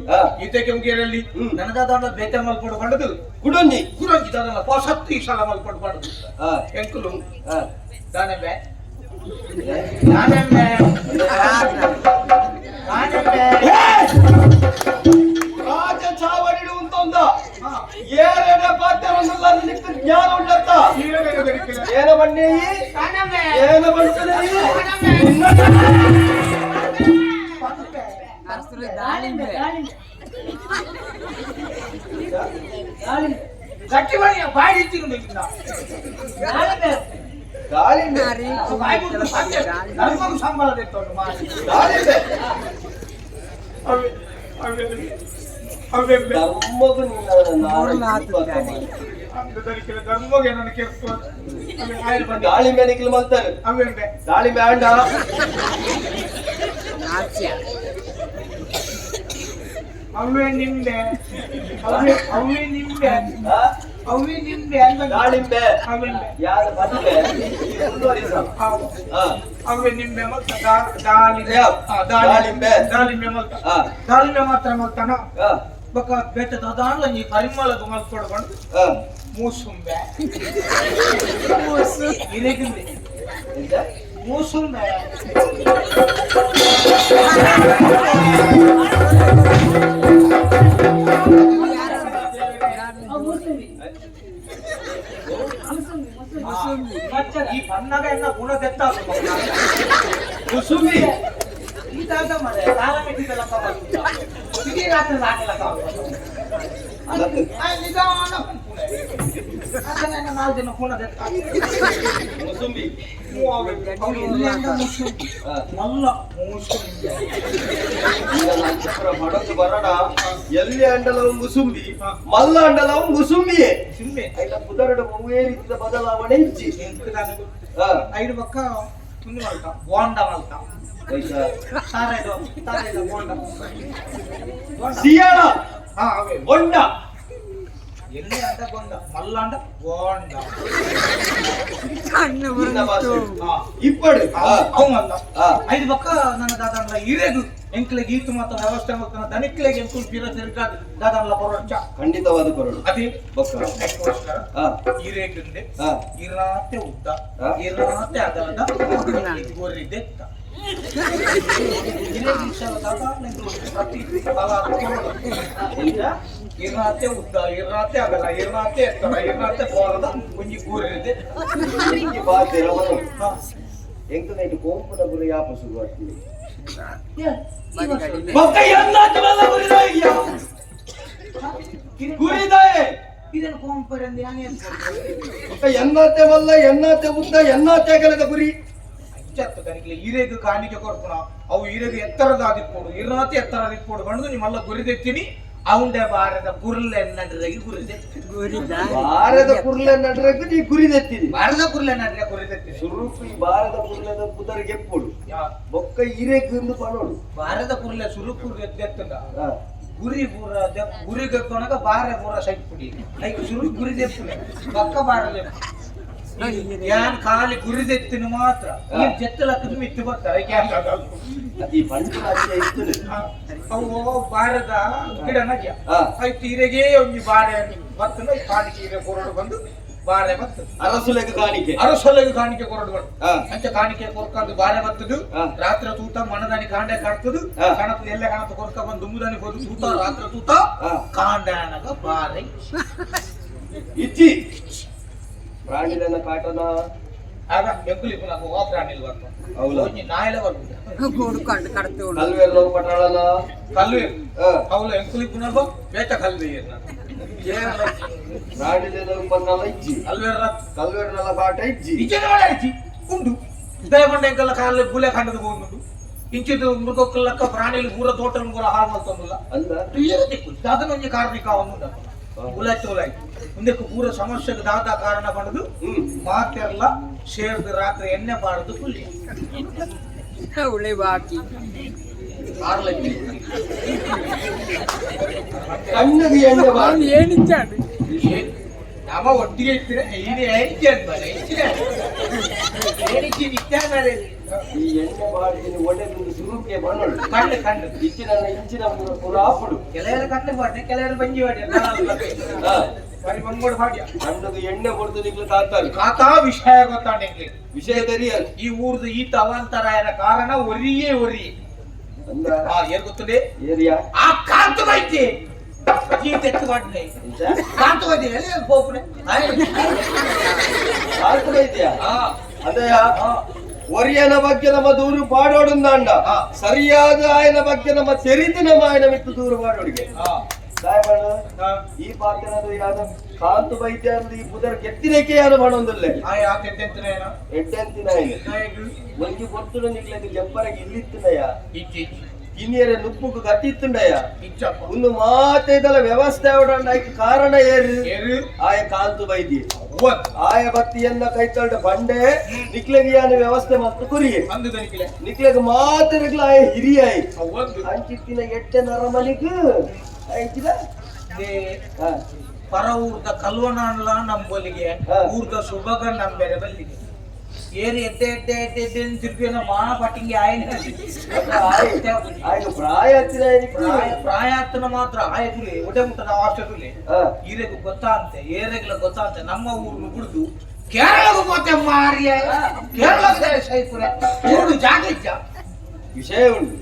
ಈತೆ ಕೆಂಗೇರಲ್ಲಿ ನನದಾದ ಬೇತೆ ಮಲ್ಪಡು ಬಂಡದು. ಕುಡೊಂಜಿ. ಕುರಂಜಿ ದಾದಲ್ಲ ಪೊಸತ್ತು ಈ ಸಲ ಮಲ್ಪಡು ಬಂಡದು. ಎಂಕುಲು ದಾನೆಂಬೆ ದಾನೆಂಬೆ ದಾನೆಂಬೆ. ರಾಜ ಚಾವಡಿಡು ಉಂತೊಂದ ಏರೆಡೆ ಪಾತ್ರವನ್ನೆಲ್ಲ ನಿನಗೆ ಜ್ಞಾನ ಉಂಟತ್ತ. ಏನ ಬಣ್ಣೇಯಿ? ದಾನೆಂಬೆ. ಏನ ಬಣ್ತನೇಯಿ? ದಾಳಿಂಬೆ ಗಟ್ಟಿ ಬಣಿ ಬಾಯಿ ಇಚ್ಚಿಕೊಂಡು ದಾಳಿಂಬೆ. ಬಾಯಿ ಬಿಟ್ಟು ಸಾಧ್ಯ ಧರ್ಮಕ್ಕೂ ಸಂಬಳ ತೆತ್ತೊಂಡು ಮಾಡಿ. ದಾಳಿಂಬೆ. ಅವೇ ಅವೇ ಅವೇ. ಧರ್ಮಗೂ ನಿನ್ನ ನಾನು ಇಪ್ಪತ್ತ ಮಾಡಿ. ಅಂದದರಿಕೆಲ್ಲ ಧರ್ಮಗೆ ನನ್ನ ಕೆರ್ತು ಅವೇ ಆಯ್ಲ್ ಬಂಡಿ. ದಾಳಿಂಬೆ ನಿಖಿಲ್ ಮಲ್ತಾರೆ. ಅವೆಂಬೆ. ದಾಳಿಂಬೆ ಅಂಡ. ಅವೇ ನಿಂಬೆ ಅವೇ ಅವೇ ನಿಂಬೆ. ಆ? ಅವೇ ನಿಂಬೆ ಅಂದ. ದಾಳಿಂಬೆ. ಅವೆಂಬೆ. ಯಾರು ಬಂದ್ರೆ ಈ ಮುಂದುವರಿಸ. ಹೌದು. ಅವೇ ನಿಂಬೆ ಮಲ್ತ ದಾಳಿಂಬೆ. ಯಾವ? ದಾಳಿಂಬೆ. ದಾಳಿಂಬೆ. ದಾಳಿಂಬೆ ಮಲ್ತ. ದಾಳಿಂಬೆ ಮಾತ್ರ ಮಲ್ತಾನ. ಬೊಕ ಬೆಟ್ಟದ ದಾನ್ಲ ನೀ ಪರಿಮಳಗ ಮಲ್ಕೊಡ್ಕೊಂಡು ಮೂಸುಂಬೆ ಇರೇಗಿಂದೆ. ಎಂತ? ಮೂಸುಂಬೆ. ಈ ಪನ್ನಾಗ ಎನ್ನ ಗುಣ ದೆತ್ತ. ಕುಸುಂಬಿ. ಈ ದಾದ ಮರೆ ಸಾಲ ಮೆಟ್ಟಿದೆಲ್ಲ ಇಡೀ ರಾತ್ರಿ ಸಾಕಿಲ್ಲ. ನಿಧಾನ ಅದನ್ನ ನಾಲ್ಕು ಜನ ಗುಣ ದೆತ್ತ. ಮುಸುಂಬಿ. ಮಲ್ಲ ಮೂಸುಂಬೆ. ಈಗ ನಾನ್ ಚಿತ್ರ ಬಡದು ಬರೋಣ. ಎಲ್ಲಿ ಅಂಡಲವು ಮುಸುಂಬಿ, ಮಲ್ಲ ಅಂಡಲವು ಮುಸುಂಬಿಯೇ. ಸಿಂಬೆ. ಆಯ್ತಾ, ಪುದರಡು ಒವ್ವೇ ರೀತಿಯ ಬದಲಾವಣೆ ಇಜ್ಜಿ. ಐದು ಪಕ್ಕ ತುಂಡು ಮಲ್ತ ಬೋಂಡ ಮಲ್ತ. ಆಯ್ತಾ? ತಾರೇದು ತಾರೇದು ಬೋಂಡ ಬೋಂಡ. ಸಿಯಾಳ. ಹಾ ಅವೇ. ಬೊಂಡ. ಎಲ್ಲಿ ಅಂಡ ಗೊಂಡ ಮಲ್ಲ ಅಂಡ ಬೋಂಡ. ನಿನ್ನ ಭಾಷೆ. ಹಾ. ಇಪ್ಪಡು. ಅವು ಮಲ್ಲ. ಐದು ಪಕ್ಕ ನನ್ನ ದಾದಾನ್ಲ ಇರೇಗು ಎಂಕ್ಲೆಗ್ ಈತು ಮಾತ ವ್ಯವಸ್ಥೆ ಮಲ್ತನ ದನಿಕ್ಲೆಗ್ ಎಂಕುಲ್ ಪಿರ ತಿರ್ಗ ದಾದಾನ್ಲ ಪೊರೊಚ್ಚ. ಖಂಡಿತವಾದ ಕೊರಡು. ಅದೇ. ಬೊಕ್ಕ. ಅದಕ್ಕೋಸ್ಕರ ಇರೇಗುಂದೆ ಇರಾತೆ ಉದ್ದ ಇರಾತೆ ಅಗಲದ ಗೋರಿದೆತ್ತ ಇರೇಗು ವಿಶಾಲ ದಾದಾನ್ಲ ಎಂಕುಲು ಪ್ರತಿ ಫಲ ಕೊರಡು. ಎಂತ? ಇರಾತೆ ಉದ್ದ ಇರಾತೆ ಅಗಲ ಇರಾತೆ ಎತ್ತರ ಇರಾತೆ ಪೋರದ ಒಂಜಿ ಗೋರಿದೆ. ಈ ಬಾತೆ ರವನು. ಎಂಕ್ ನೈಟ್ ಕೋಂಪುನ ಗುರಿ ಯಾಪ ಶುರು ಆಗ್ತದೆ? ಬೊಕ್ಕ ಎನ್ನಾಟ ಮಲ್ಲ ಗುರಿದಾಯ? ಗುರಿದಾಯೆ. ಇದನ್ನು ಕೋಂಪರಂದು ಯಾನೇ. ಬೊಕ್ಕ ಎನ್ನಾತೆ ಮಲ್ಲ, ಎನ್ನಾತೆ ಉದ್ದ, ಎನ್ನಾತೆ ಅಗಲದ ಗುರಿ. ಅಂಚತ್ತು ತನಿಖೆ ಈರೆಗ್ ಕಾಣಿಕೆ ಕೊರ್ಪುಣ ಅವು ಈರೆಗ್ ಎತ್ತರದ ಆದಿಪ್ಪೋಡು ಇರಾತೆ ಎತ್ತರ ಆದಿಪ್ಪೋಡು ಬಂದು ನಿಮ್ಮಲ್ಲ ಗುರಿದೆತ್ತೀನಿ ಅವುಂಡೆ ಬಾರದ ಗುರ್ಲೆ ನಡ್ರೆಗೆ ಗುರಿದೆ. ಬಾರದ ಕುರ್ಲೆ ನಡ್ರಕ್ಕೆ ನೀ ಗುರಿ ತೆತ್ತಿದಿ. ಬಾರದ ಗುರ್ಲೆ ನಡ್ರೆ ಗುರಿದೆತ್ತೀನಿ. ಸುರುಕು ಈ ಬಾರದ ಕುರ್ಲೆದ ಪುದರ್ ಗೆಪ್ಪುಡು. ಬೊಕ್ಕ ಇರೇಕ್ ಇಂದು ಪನೋಡು. ಬಾರದ ಕುರ್ಲೆ ಸುರುಕು ಎತ್ತಂದ. ಗುರಿ ಪೂರ ಗುರಿ ಗಪ್ಪನಗ ಬಾರೆ ಪೂರ ಸೈಟ್ ಪುಡಿ ಐಕ್ ಸುರು ಗುರಿ ದೆಪ್ಪುನೆ ಪಕ್ಕ ಬಾರಲೆ ಯಾನ್ ಖಾಲಿ ಗುರಿ ದೆತ್ತಿನ ಮಾತ್ರ ಈ ಜೆತ್ತಲಕ್ಕದ ಮಿತ್ತು ಬರ್ತಾರೆ. ಈ ಬಂಟು ರಾಜ್ಯ ಇತ್ತು. ಅವು ಬಾರದ ಗಿಡ ನಗ್ಯ. ಆಯ್ತು, ಇರೆಗೆ ಒಂಜಿ ಬಾರೆ ಬತ್ತನ ಕಾಣಿಕೆ ಇರೆ ಕೊರಡು ಬಂದು ಬಾರೆ ಬತ್ತು. ಅರಸುಲೆಗ್ ಕಾಣಿಕೆ. ಅರಸೊಲೆಗೆ ಕಾಣಿಕೆ ಕೊರಡು ಬಂದು. ಅಂಚ ಕಾಣಿಕೆ ಕೊರ್ಕಂದು ಬಾರೆ ಬತ್ತದು. ರಾತ್ರಿ ತೂತ ಮನದಾನಿ ಕಾಂಡೆ ಕಟ್ತದು. ಕಣತ್ ಎಲ್ಲ ಕಣತ್ ಕೊರ್ಕ ಬಂದು ದುಂಬುದಾನಿ ಹೋದು ತೂತ ರಾತ್ರಿ ತೂತ ಕಾಂಡಾನಗ ಬಾರೆ. ಇಜ್ಜಿ ಪ್ರಾಣಿಲೆನ ಕಾಟನ. ಆಗ ಬೆಂಕುಲಿ ಪುನಃ ವಾ ಪ್ರಾಣಿ ಬರ್ತ. ಹೌದಾ? ಒಂಜಿ ನಾಯಿಲ ಬರ್ಪುಂಡು. ಕೊಡ್ಕೊಂಡು ಕಡ್ತೋಳು. ಕಲ್ವೇರ್ಲ ಪಟಾಳನ. ಕಲ್ಲು ಅವಳು ಎಂಕುಲಿ ಪುನಃ ಬೇಟ ಕಲ್ಲು ಏರ್ನ. ಪ್ರಾಣಿಲೆನ ಪನ್ನಾಲ ಇಜ್ಜಿ. ಕಲ್ವೇರ್ನ. ಕಲ್ವೇರ್ನಲ ಕಾಟ ಇಜ್ಜಿ. ಇಜ್ಜನ ಒಳಾಯ್ಚಿ ಉಂಡು ದಯಮಂಡ ಎಂಕಲ್ಲ ಕಾಲ ಗುಲೆ ಖಂಡದ ಹೋಗುಂಡು ಇಂಚಿದ್ದು ಮೃಗಕ್ಕಲ್ಲಕ್ಕ ಪ್ರಾಣಿಲು ಪೂರ ತೋಟ ಪೂರ ಹಾಳು ಮಲ್ತೊಂದುಲ್ಲ. ಅಲ್ಲ. ದಿಕ್ಕು ದಾದನ ಒಂಜಿ ಕಾರ್ಮಿಕ ಉಂಡು ಉಲಾಯ್ತು ಉಲಾಯ್ತು ಮುಂದಕ್ಕೆ ಪೂರ ಸಮಸ್ಯೆಗೆ ದಾದ ಕಾರಣ ಪಡೆದು ಮಾತೆಲ್ಲ ಸೇರ್ದು ರಾತ್ರಿ ಎಣ್ಣೆ ಬಾರದು ಕುಲ್ಲಿ. ಅವಳೆ ಬಾಕಿ. ಆರ್ಲಕ್ಕೆ. ಕಣ್ಣಿಗೆ ಎಣ್ಣೆ ಬಾರ್ದು. ಏನಿಚ್ಚಾಡು. ನಮ್ಮ ಒಟ್ಟಿಗೆ ಇರ್ತೀರ ಇದು ಹೆಚ್ಚು ಹೆಚ್ಚಿನ ಏನಕ್ಕೆ ನಿತ್ಯಾನಾರೆ. ಈ ಎಣ್ಣೆ ಬಾರ್ದಿನ ಒಳ್ಳೆದೊಂದು ಸುರುಕೆ ಬಣ್ಣಳು. ಕಣ್ಣು ಕಣ್ಣು. ಇಚ್ಚಿನ ಇಂಚಿನ ಪೂರ ಪೂರ ಆಪುಡು. ಕೆಲವರು ಕಣ್ಣು ಪಾಡ್ನೆ, ಕೆಲವರು ಬಂಜಿ ಪಾಡ್ಯ. ಬರಿ ಬಂಗೋಡು ಪಾಡ್ಯ. ಕಣ್ಣಗೆ ಎಣ್ಣೆ ಕೊಡ್ತು ನಿಕ್ಲು ತಾತಾರು. ಕಾತಾ ವಿಷಯ ಗೊತ್ತಾಂಡ ಎಂಕ್ಲೆ. ವಿಷಯ ತೆರಿಯಲ್. ಈ ಊರ್ದು ಈತ ಅವಾಂತರಾಯನ ಕಾರಣ ಒರಿಯೇ ಒರಿಯೇ. ಅಂದ. ಆ ಏನ್ ಗೊತ್ತದೆ? ಏರಿಯಾ. ಆ ಕಾಂತ ಬೈತೆ ಜೀವ ತೆತ್ತು ಪಾಡ್ನೆ. ಕಾಂತ ಬೈತೆ ಎಲ್ಲಿ ಪೋಪುನೆ. ಆರ್ಪುಡ ಇದೆಯಾ? ಅದಯ ಒರಿಯನ ಬಗ್ಗೆ ನಮ್ಮ ದೂರು ಪಾಡೋಡುಂದಾಂಡ. ಸರಿಯಾದ ಆಯನ ಬಗ್ಗೆ ನಮ್ಮ ತೆರಿದು ನಮ್ಮ ಆಯನ ಮಿತ್ತು ದೂರು ಪಾಡೋಡಿಗೆ ಸಾಹೇಬಣ್ಣ. ಈ ಪಾತ್ರನದು ಯಾದ ಕಾಂತು ವೈದ್ಯ ಈ ಪುದರ್ ಕೆತ್ತಿನಕ್ಕೆ ಯಾರು ಮಾಡೋದಿಲ್ಲ. ಎಟ್ಟೆಂತಿನ ಒಂಜಿ ಗೊತ್ತುಡು ನಿಕ್ಲೆಗ್ ಜಂಪರಗೆ ಇಲ್ಲಿತ್ತುಂಡಯ್ಯ. ಕಿನ್ನಿಯರ ನುಪ್ಪುಗು ಗಟ್ಟಿತ್ತುಂಡಯ್ಯ. ಒಂದು ಮಾತೆದಲ ವ್ಯವಸ್ಥೆ ಅವಡಂಡ ಐಕ್ ಕಾರಣ ಏರು? ಆಯ ಕಾಂತು ವೈದ್ಯ ಆಯ ಬತ್ತಿಯನ್ನ ಕೈತಲ್ಡ ಬಂಡೆ ನಿಕ್ಲೆಗ್ ಯಾನ ವ್ಯವಸ್ಥೆ ಮತ್ತು ಕುರಿಯೆ. ನಿಕ್ಲೆಗ್ ಮಾತೆರೆಗ್ಲ ಆಯ ಹಿರಿಯಾಯಿ ಅಂಚಿತ್ತಿನ ಎಟ್ಟೆ ನರಮನಿಗ್ ಐಚಿದ. ಪರ ಊರ್ದ ಕಲ್ವನಾನ್ಲ ನಂಬೊಲಿಗೆ. ಊರ್ದ ಸುಬಗ ನಂಬೆರೆ ಬಲ್ಲಿಗೆ ಏರಿ ಎದ್ದೆ ಎದ್ದೆ ಎದ್ದೆ ಎದ್ದೆ ತಿರುಗಿನ ಮಾ ಪಟ್ಟಿಂಗಿ ಆಯನ. ಆಯ್ತು, ಪ್ರಾಯ ಹತ್ತಿರ. ಪ್ರಾಯ ಪ್ರಾಯಾತನ ಮಾತ್ರ ಆಯತುಲೆ ಒಡೆ ಮುಟ್ಟದ ಆಷ್ಟತುಲೆ. ಈರೆಗು ಗೊತ್ತಾ ಅಂತೆ, ಏರೆಗ್ಲ ಗೊತ್ತಾ ಅಂತೆ, ನಮ್ಮ ಊರು ಬಿಡುದು ಕೇರಳಗೂ ಹೋತೆ ಮಾರಿಯ, ಕೇರಳದ ಸೈಪುರೆ ಊರು ಜಾಗ ಇಜ್ಜ. ವಿಷಯ ಉಂಟು.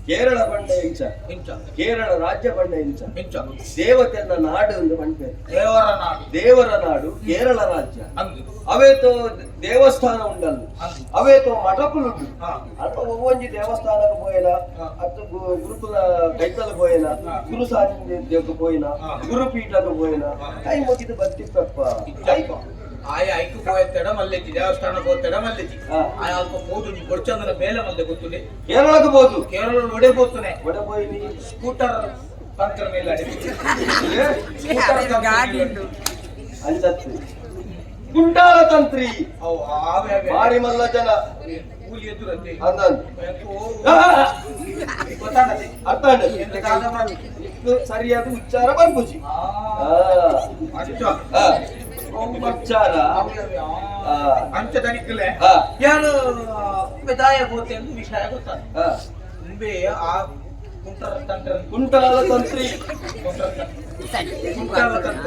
ಕೇರಳ ಬಂಡ ಇಂಚ. ಇಂಚ. ಕೇರಳ ರಾಜ್ಯ ಬಂಡ ಇಂಚ. ಇಂಚ. ದೇವತೆಯನ್ನ ನಾಡು ಎಂದು ಪಂಪೆ. ದೇವರ ನಾಡು. ದೇವರ ನಾಡು ಕೇರಳ ರಾಜ್ಯ. ಅಂದು. ಅವೇತೋ ದೇವಸ್ಥಾನ ಉಂಡಲ್ಲ. ಅಂದು. ಅವೇತೋ ಮಠಪುಲುಂಡು. ಅಲ್ಪ ಒವ್ವೊಂಜಿ ದೇವಸ್ಥಾನಕ್ಕೆ ಪೋಯನ ಅತ್ತು ಗುರುಕುಲ ಕೈತಲ ಪೋಯನ ಗುರು ಸಾನ್ನಿಧ್ಯಕ್ಕೆ ಪೋಯಿನ ಗುರುಪೀಠಕ್ಕೆ ಪೋಯನ ಕೈ ಮುಗಿದು ಬರ್ತಿತ್ತಪ್ಪ. ಇಜ್ಜಪ್ಪ. ಆಯ ಐಕು ಪೋಯತ್ತೆಡ ಮಲ್ಲೆಜ್ಜಿ ದೇವಸ್ಥಾನಕ್ಕೆ ಹೋಗ್ತೆಡ ಮಲ್ಲೆಜ್ಜಿ. ಆಯ ಅಲ್ಪ ಪೋದು ನೀ ಕೊಡ್ಚಂದನ ಬೇಲೆ ಮಲ್ದೆ ಗೊತ್ತುಂಡೆ. ಕೇರಳಕ್ಕೆ ಬೋದು. ಕೇರಳ ಒಡೆ ಪೋತುನೆ. ಒಡೆ ಪೋಯಿನಿ. ಸ್ಕೂಟರ್ ತಂತ್ರ ಮೇಲೆ. ಗಾಡಿ ಉಂಟು. ಅಂಚತ್ತು ಗುಂಡಾಲ ತಂತ್ರಿ. ಅವು ಆವೆ ಆವೆ. ಬಾರಿ ಮಲ್ಲ ಜನ. ಕೂಲಿ ಎದುರತ್ತೆ. ಅಂದನ್. ಗೊತ್ತಾಗತ್ತೆ. ಅರ್ಥ ಆಂಡ್. ಎಂತ ಕಾದ ಮಾಡಿ. ಇಕ್ಕು ಸರಿಯಾದ ಉಚ್ಚಾರ ಬರ್ಪುಜಿ. ಅಂಚ. ಉಚ್ಚಾರ. ಅಂಚ ದನಿಕ್ಕಲೆ. ಯಾನು ಬೆದಾಯ ಗೋತೆ ಎಂದು ವಿಷಯ ಗೊತ್ತಾದ. ಮುಂಬೆ ಆ ಕುಂಟರ ತಂತ್ರ. ಕುಂಟಾಲ ತಂತ್ರಿ. ಕುಂಟರ ತಂತ್ರ.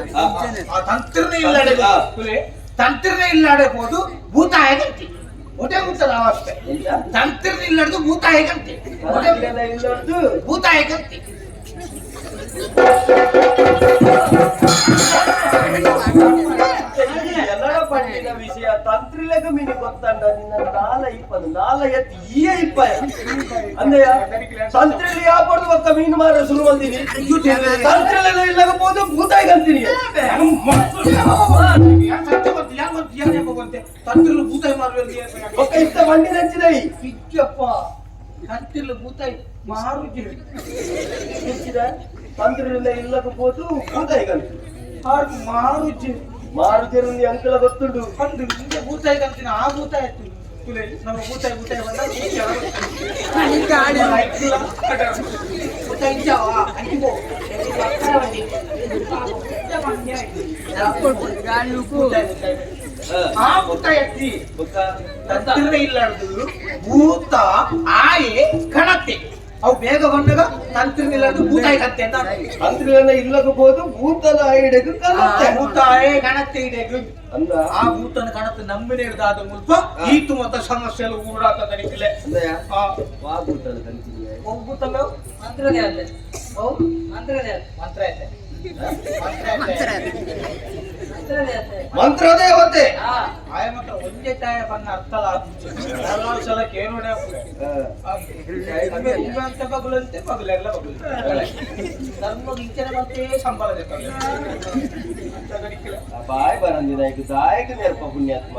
ಆ ತಂತ್ರನೇ ಇಲ್ಲಾಡೆ ಕುಲೆ ತಂತ್ರನೇ ಇಲ್ಲಾಡೆ ಹೋದು ಭೂತ ಹೇಗಂತಿ ಒಟೆ ಮುತ್ತದ ಅವಸ್ಥೆ. ಎಂತ? ತಂತ್ರನೇ ಇಲ್ಲಾಡ್ದು ಭೂತ ಹೇಗಂತಿ ಒಟೆ. ತಂತ್ರಿನ ಇಲ್ಲದ್ದು. ಭೂತ ಹೇಗಂತಿ. ಎಲ್ಲರ ಪಂಡಿನ ವಿಷಯ ತಂತ್ರಿಲೆಗ ಮೀನಿ ಗೊತ್ತಂಡ ನಿನ್ನ ನಾಲ ಇಪ್ಪದು ನಾಲ ಎತ್ತಿ ಈಯ ಇಪ್ಪಯ ಅಂದೆಯ ತಂತ್ರಿಲಿ ಯಾಪಡ್ದು ಬಕ್ಕ ಮೀನು ಮಾರ ಶುರು ಬಂದೀನಿ ತಂತ್ರಿಲೆಲ್ಲ ಇಲ್ಲಗ ಹೋದ ಭೂತಾಯಿಗೆ ಅಂತೀನಿ. ಯಾನ್ ಸತ್ಯ ಬಂತು, ಯಾನ್ ಬಂತು, ಯಾನ್ ಯಾಕೆ ಬಂತೆ ತಂತ್ರಲು ಭೂತಾಯಿ ಮಾರುವೆ. ಬೊಕ್ಕ ಇತ್ತ ಮಂಡಿ ನಂಚಿದೈ. ಇಜ್ಜಪ್ಪ, ತಂತ್ರಲು ಭೂತಾಯಿ ಮಾರು. ಹೆಚ್ಚಿದ ತಂತ್ರಿಲೆಲ್ಲ ಇಲ್ಲಗ ಹೋದು ಭೂತಾಯಿಗೆ ಅಂತೀನಿ. ಮಾರು. ಮಾರು ಜರುಂದಿ ಅಂಕಲ ಗೊತ್ತುಂಡು. ಅಂದು ಹಿಂದೆ ಭೂತಾಯಿ ಅಂತೀನಿ, ಆ ಭೂತಾಯಿ ಆಯ್ತು ತುಲೆ ನಮ್ಮ ಭೂತಾಯಿ ಭೂತಾಯಿ ಬಂದ. ಗಾಡಿ. ಆ ಭೂತ ಎತ್ತಿ ತಂತ್ರ ಇಲ್ಲಾರ್ದು ಭೂತ ಆಯೆ ಕಣತ್ತೆ ಅವು ಬೇಗ ಬಂದಾಗ ತಂತ್ರ ಇಲ್ಲಾರ್ದು ಭೂತ ಕತ್ತೆ ಅಂತ ತಂತ್ರಿಗಳನ್ನ ಇಲ್ಲಕಬಹುದು ಭೂತನ ಐಡೆಗೆ ಕಲತ್ತೆ ಭೂತ ಆಯೆ ಕಣತ್ತೆ ಇದೆ ಅಂದ ಆ ಭೂತನ ಕಣತ್ತೆ ನಂಬಿನ ಹಿಡ್ದಾದ ಮುಲ್ಪ ಈತು ಮತ್ತ ಸಮಸ್ಯೆ ಎಲ್ಲ ಊರಾತ ತನಿಖಿಲೆ ಅಂದಯ್ಯ ಆ ವಾ ಭೂತನ ಕಂತೀನಿ ಭೂತಲ್ಲ ಮಂತ್ರದೇವತೆ ಅವು ಮಂತ್ರದೇವತೆ ಮಂತ್ರ ಐತೆ ಮಂತ್ರ ಐತೆ ಮಂತ್ರದೇವತೆ ಮಂತ್ರದೇವತೆ ಹಾ ಆಯ ಮಾತ್ರ ಒಂದೇ ತಾಯ ಬಣ್ಣ ಅರ್ಥ ಎಲ್ಲ ಸಲ ಕೇಳೋಣ ಅಂತ ಬಗಲಂತೆ ಬಗಲೆಲ್ಲ ಬಗಲು ಧರ್ಮದ ಇಂಚನೆ ಬಂತೆ ಸಂಬಳ ಬಾಯ್ ಬರಂದಿನ ಈಗ ದಾಯಕ ನೇರ್ಪ ಪುಣ್ಯಾತ್ಮ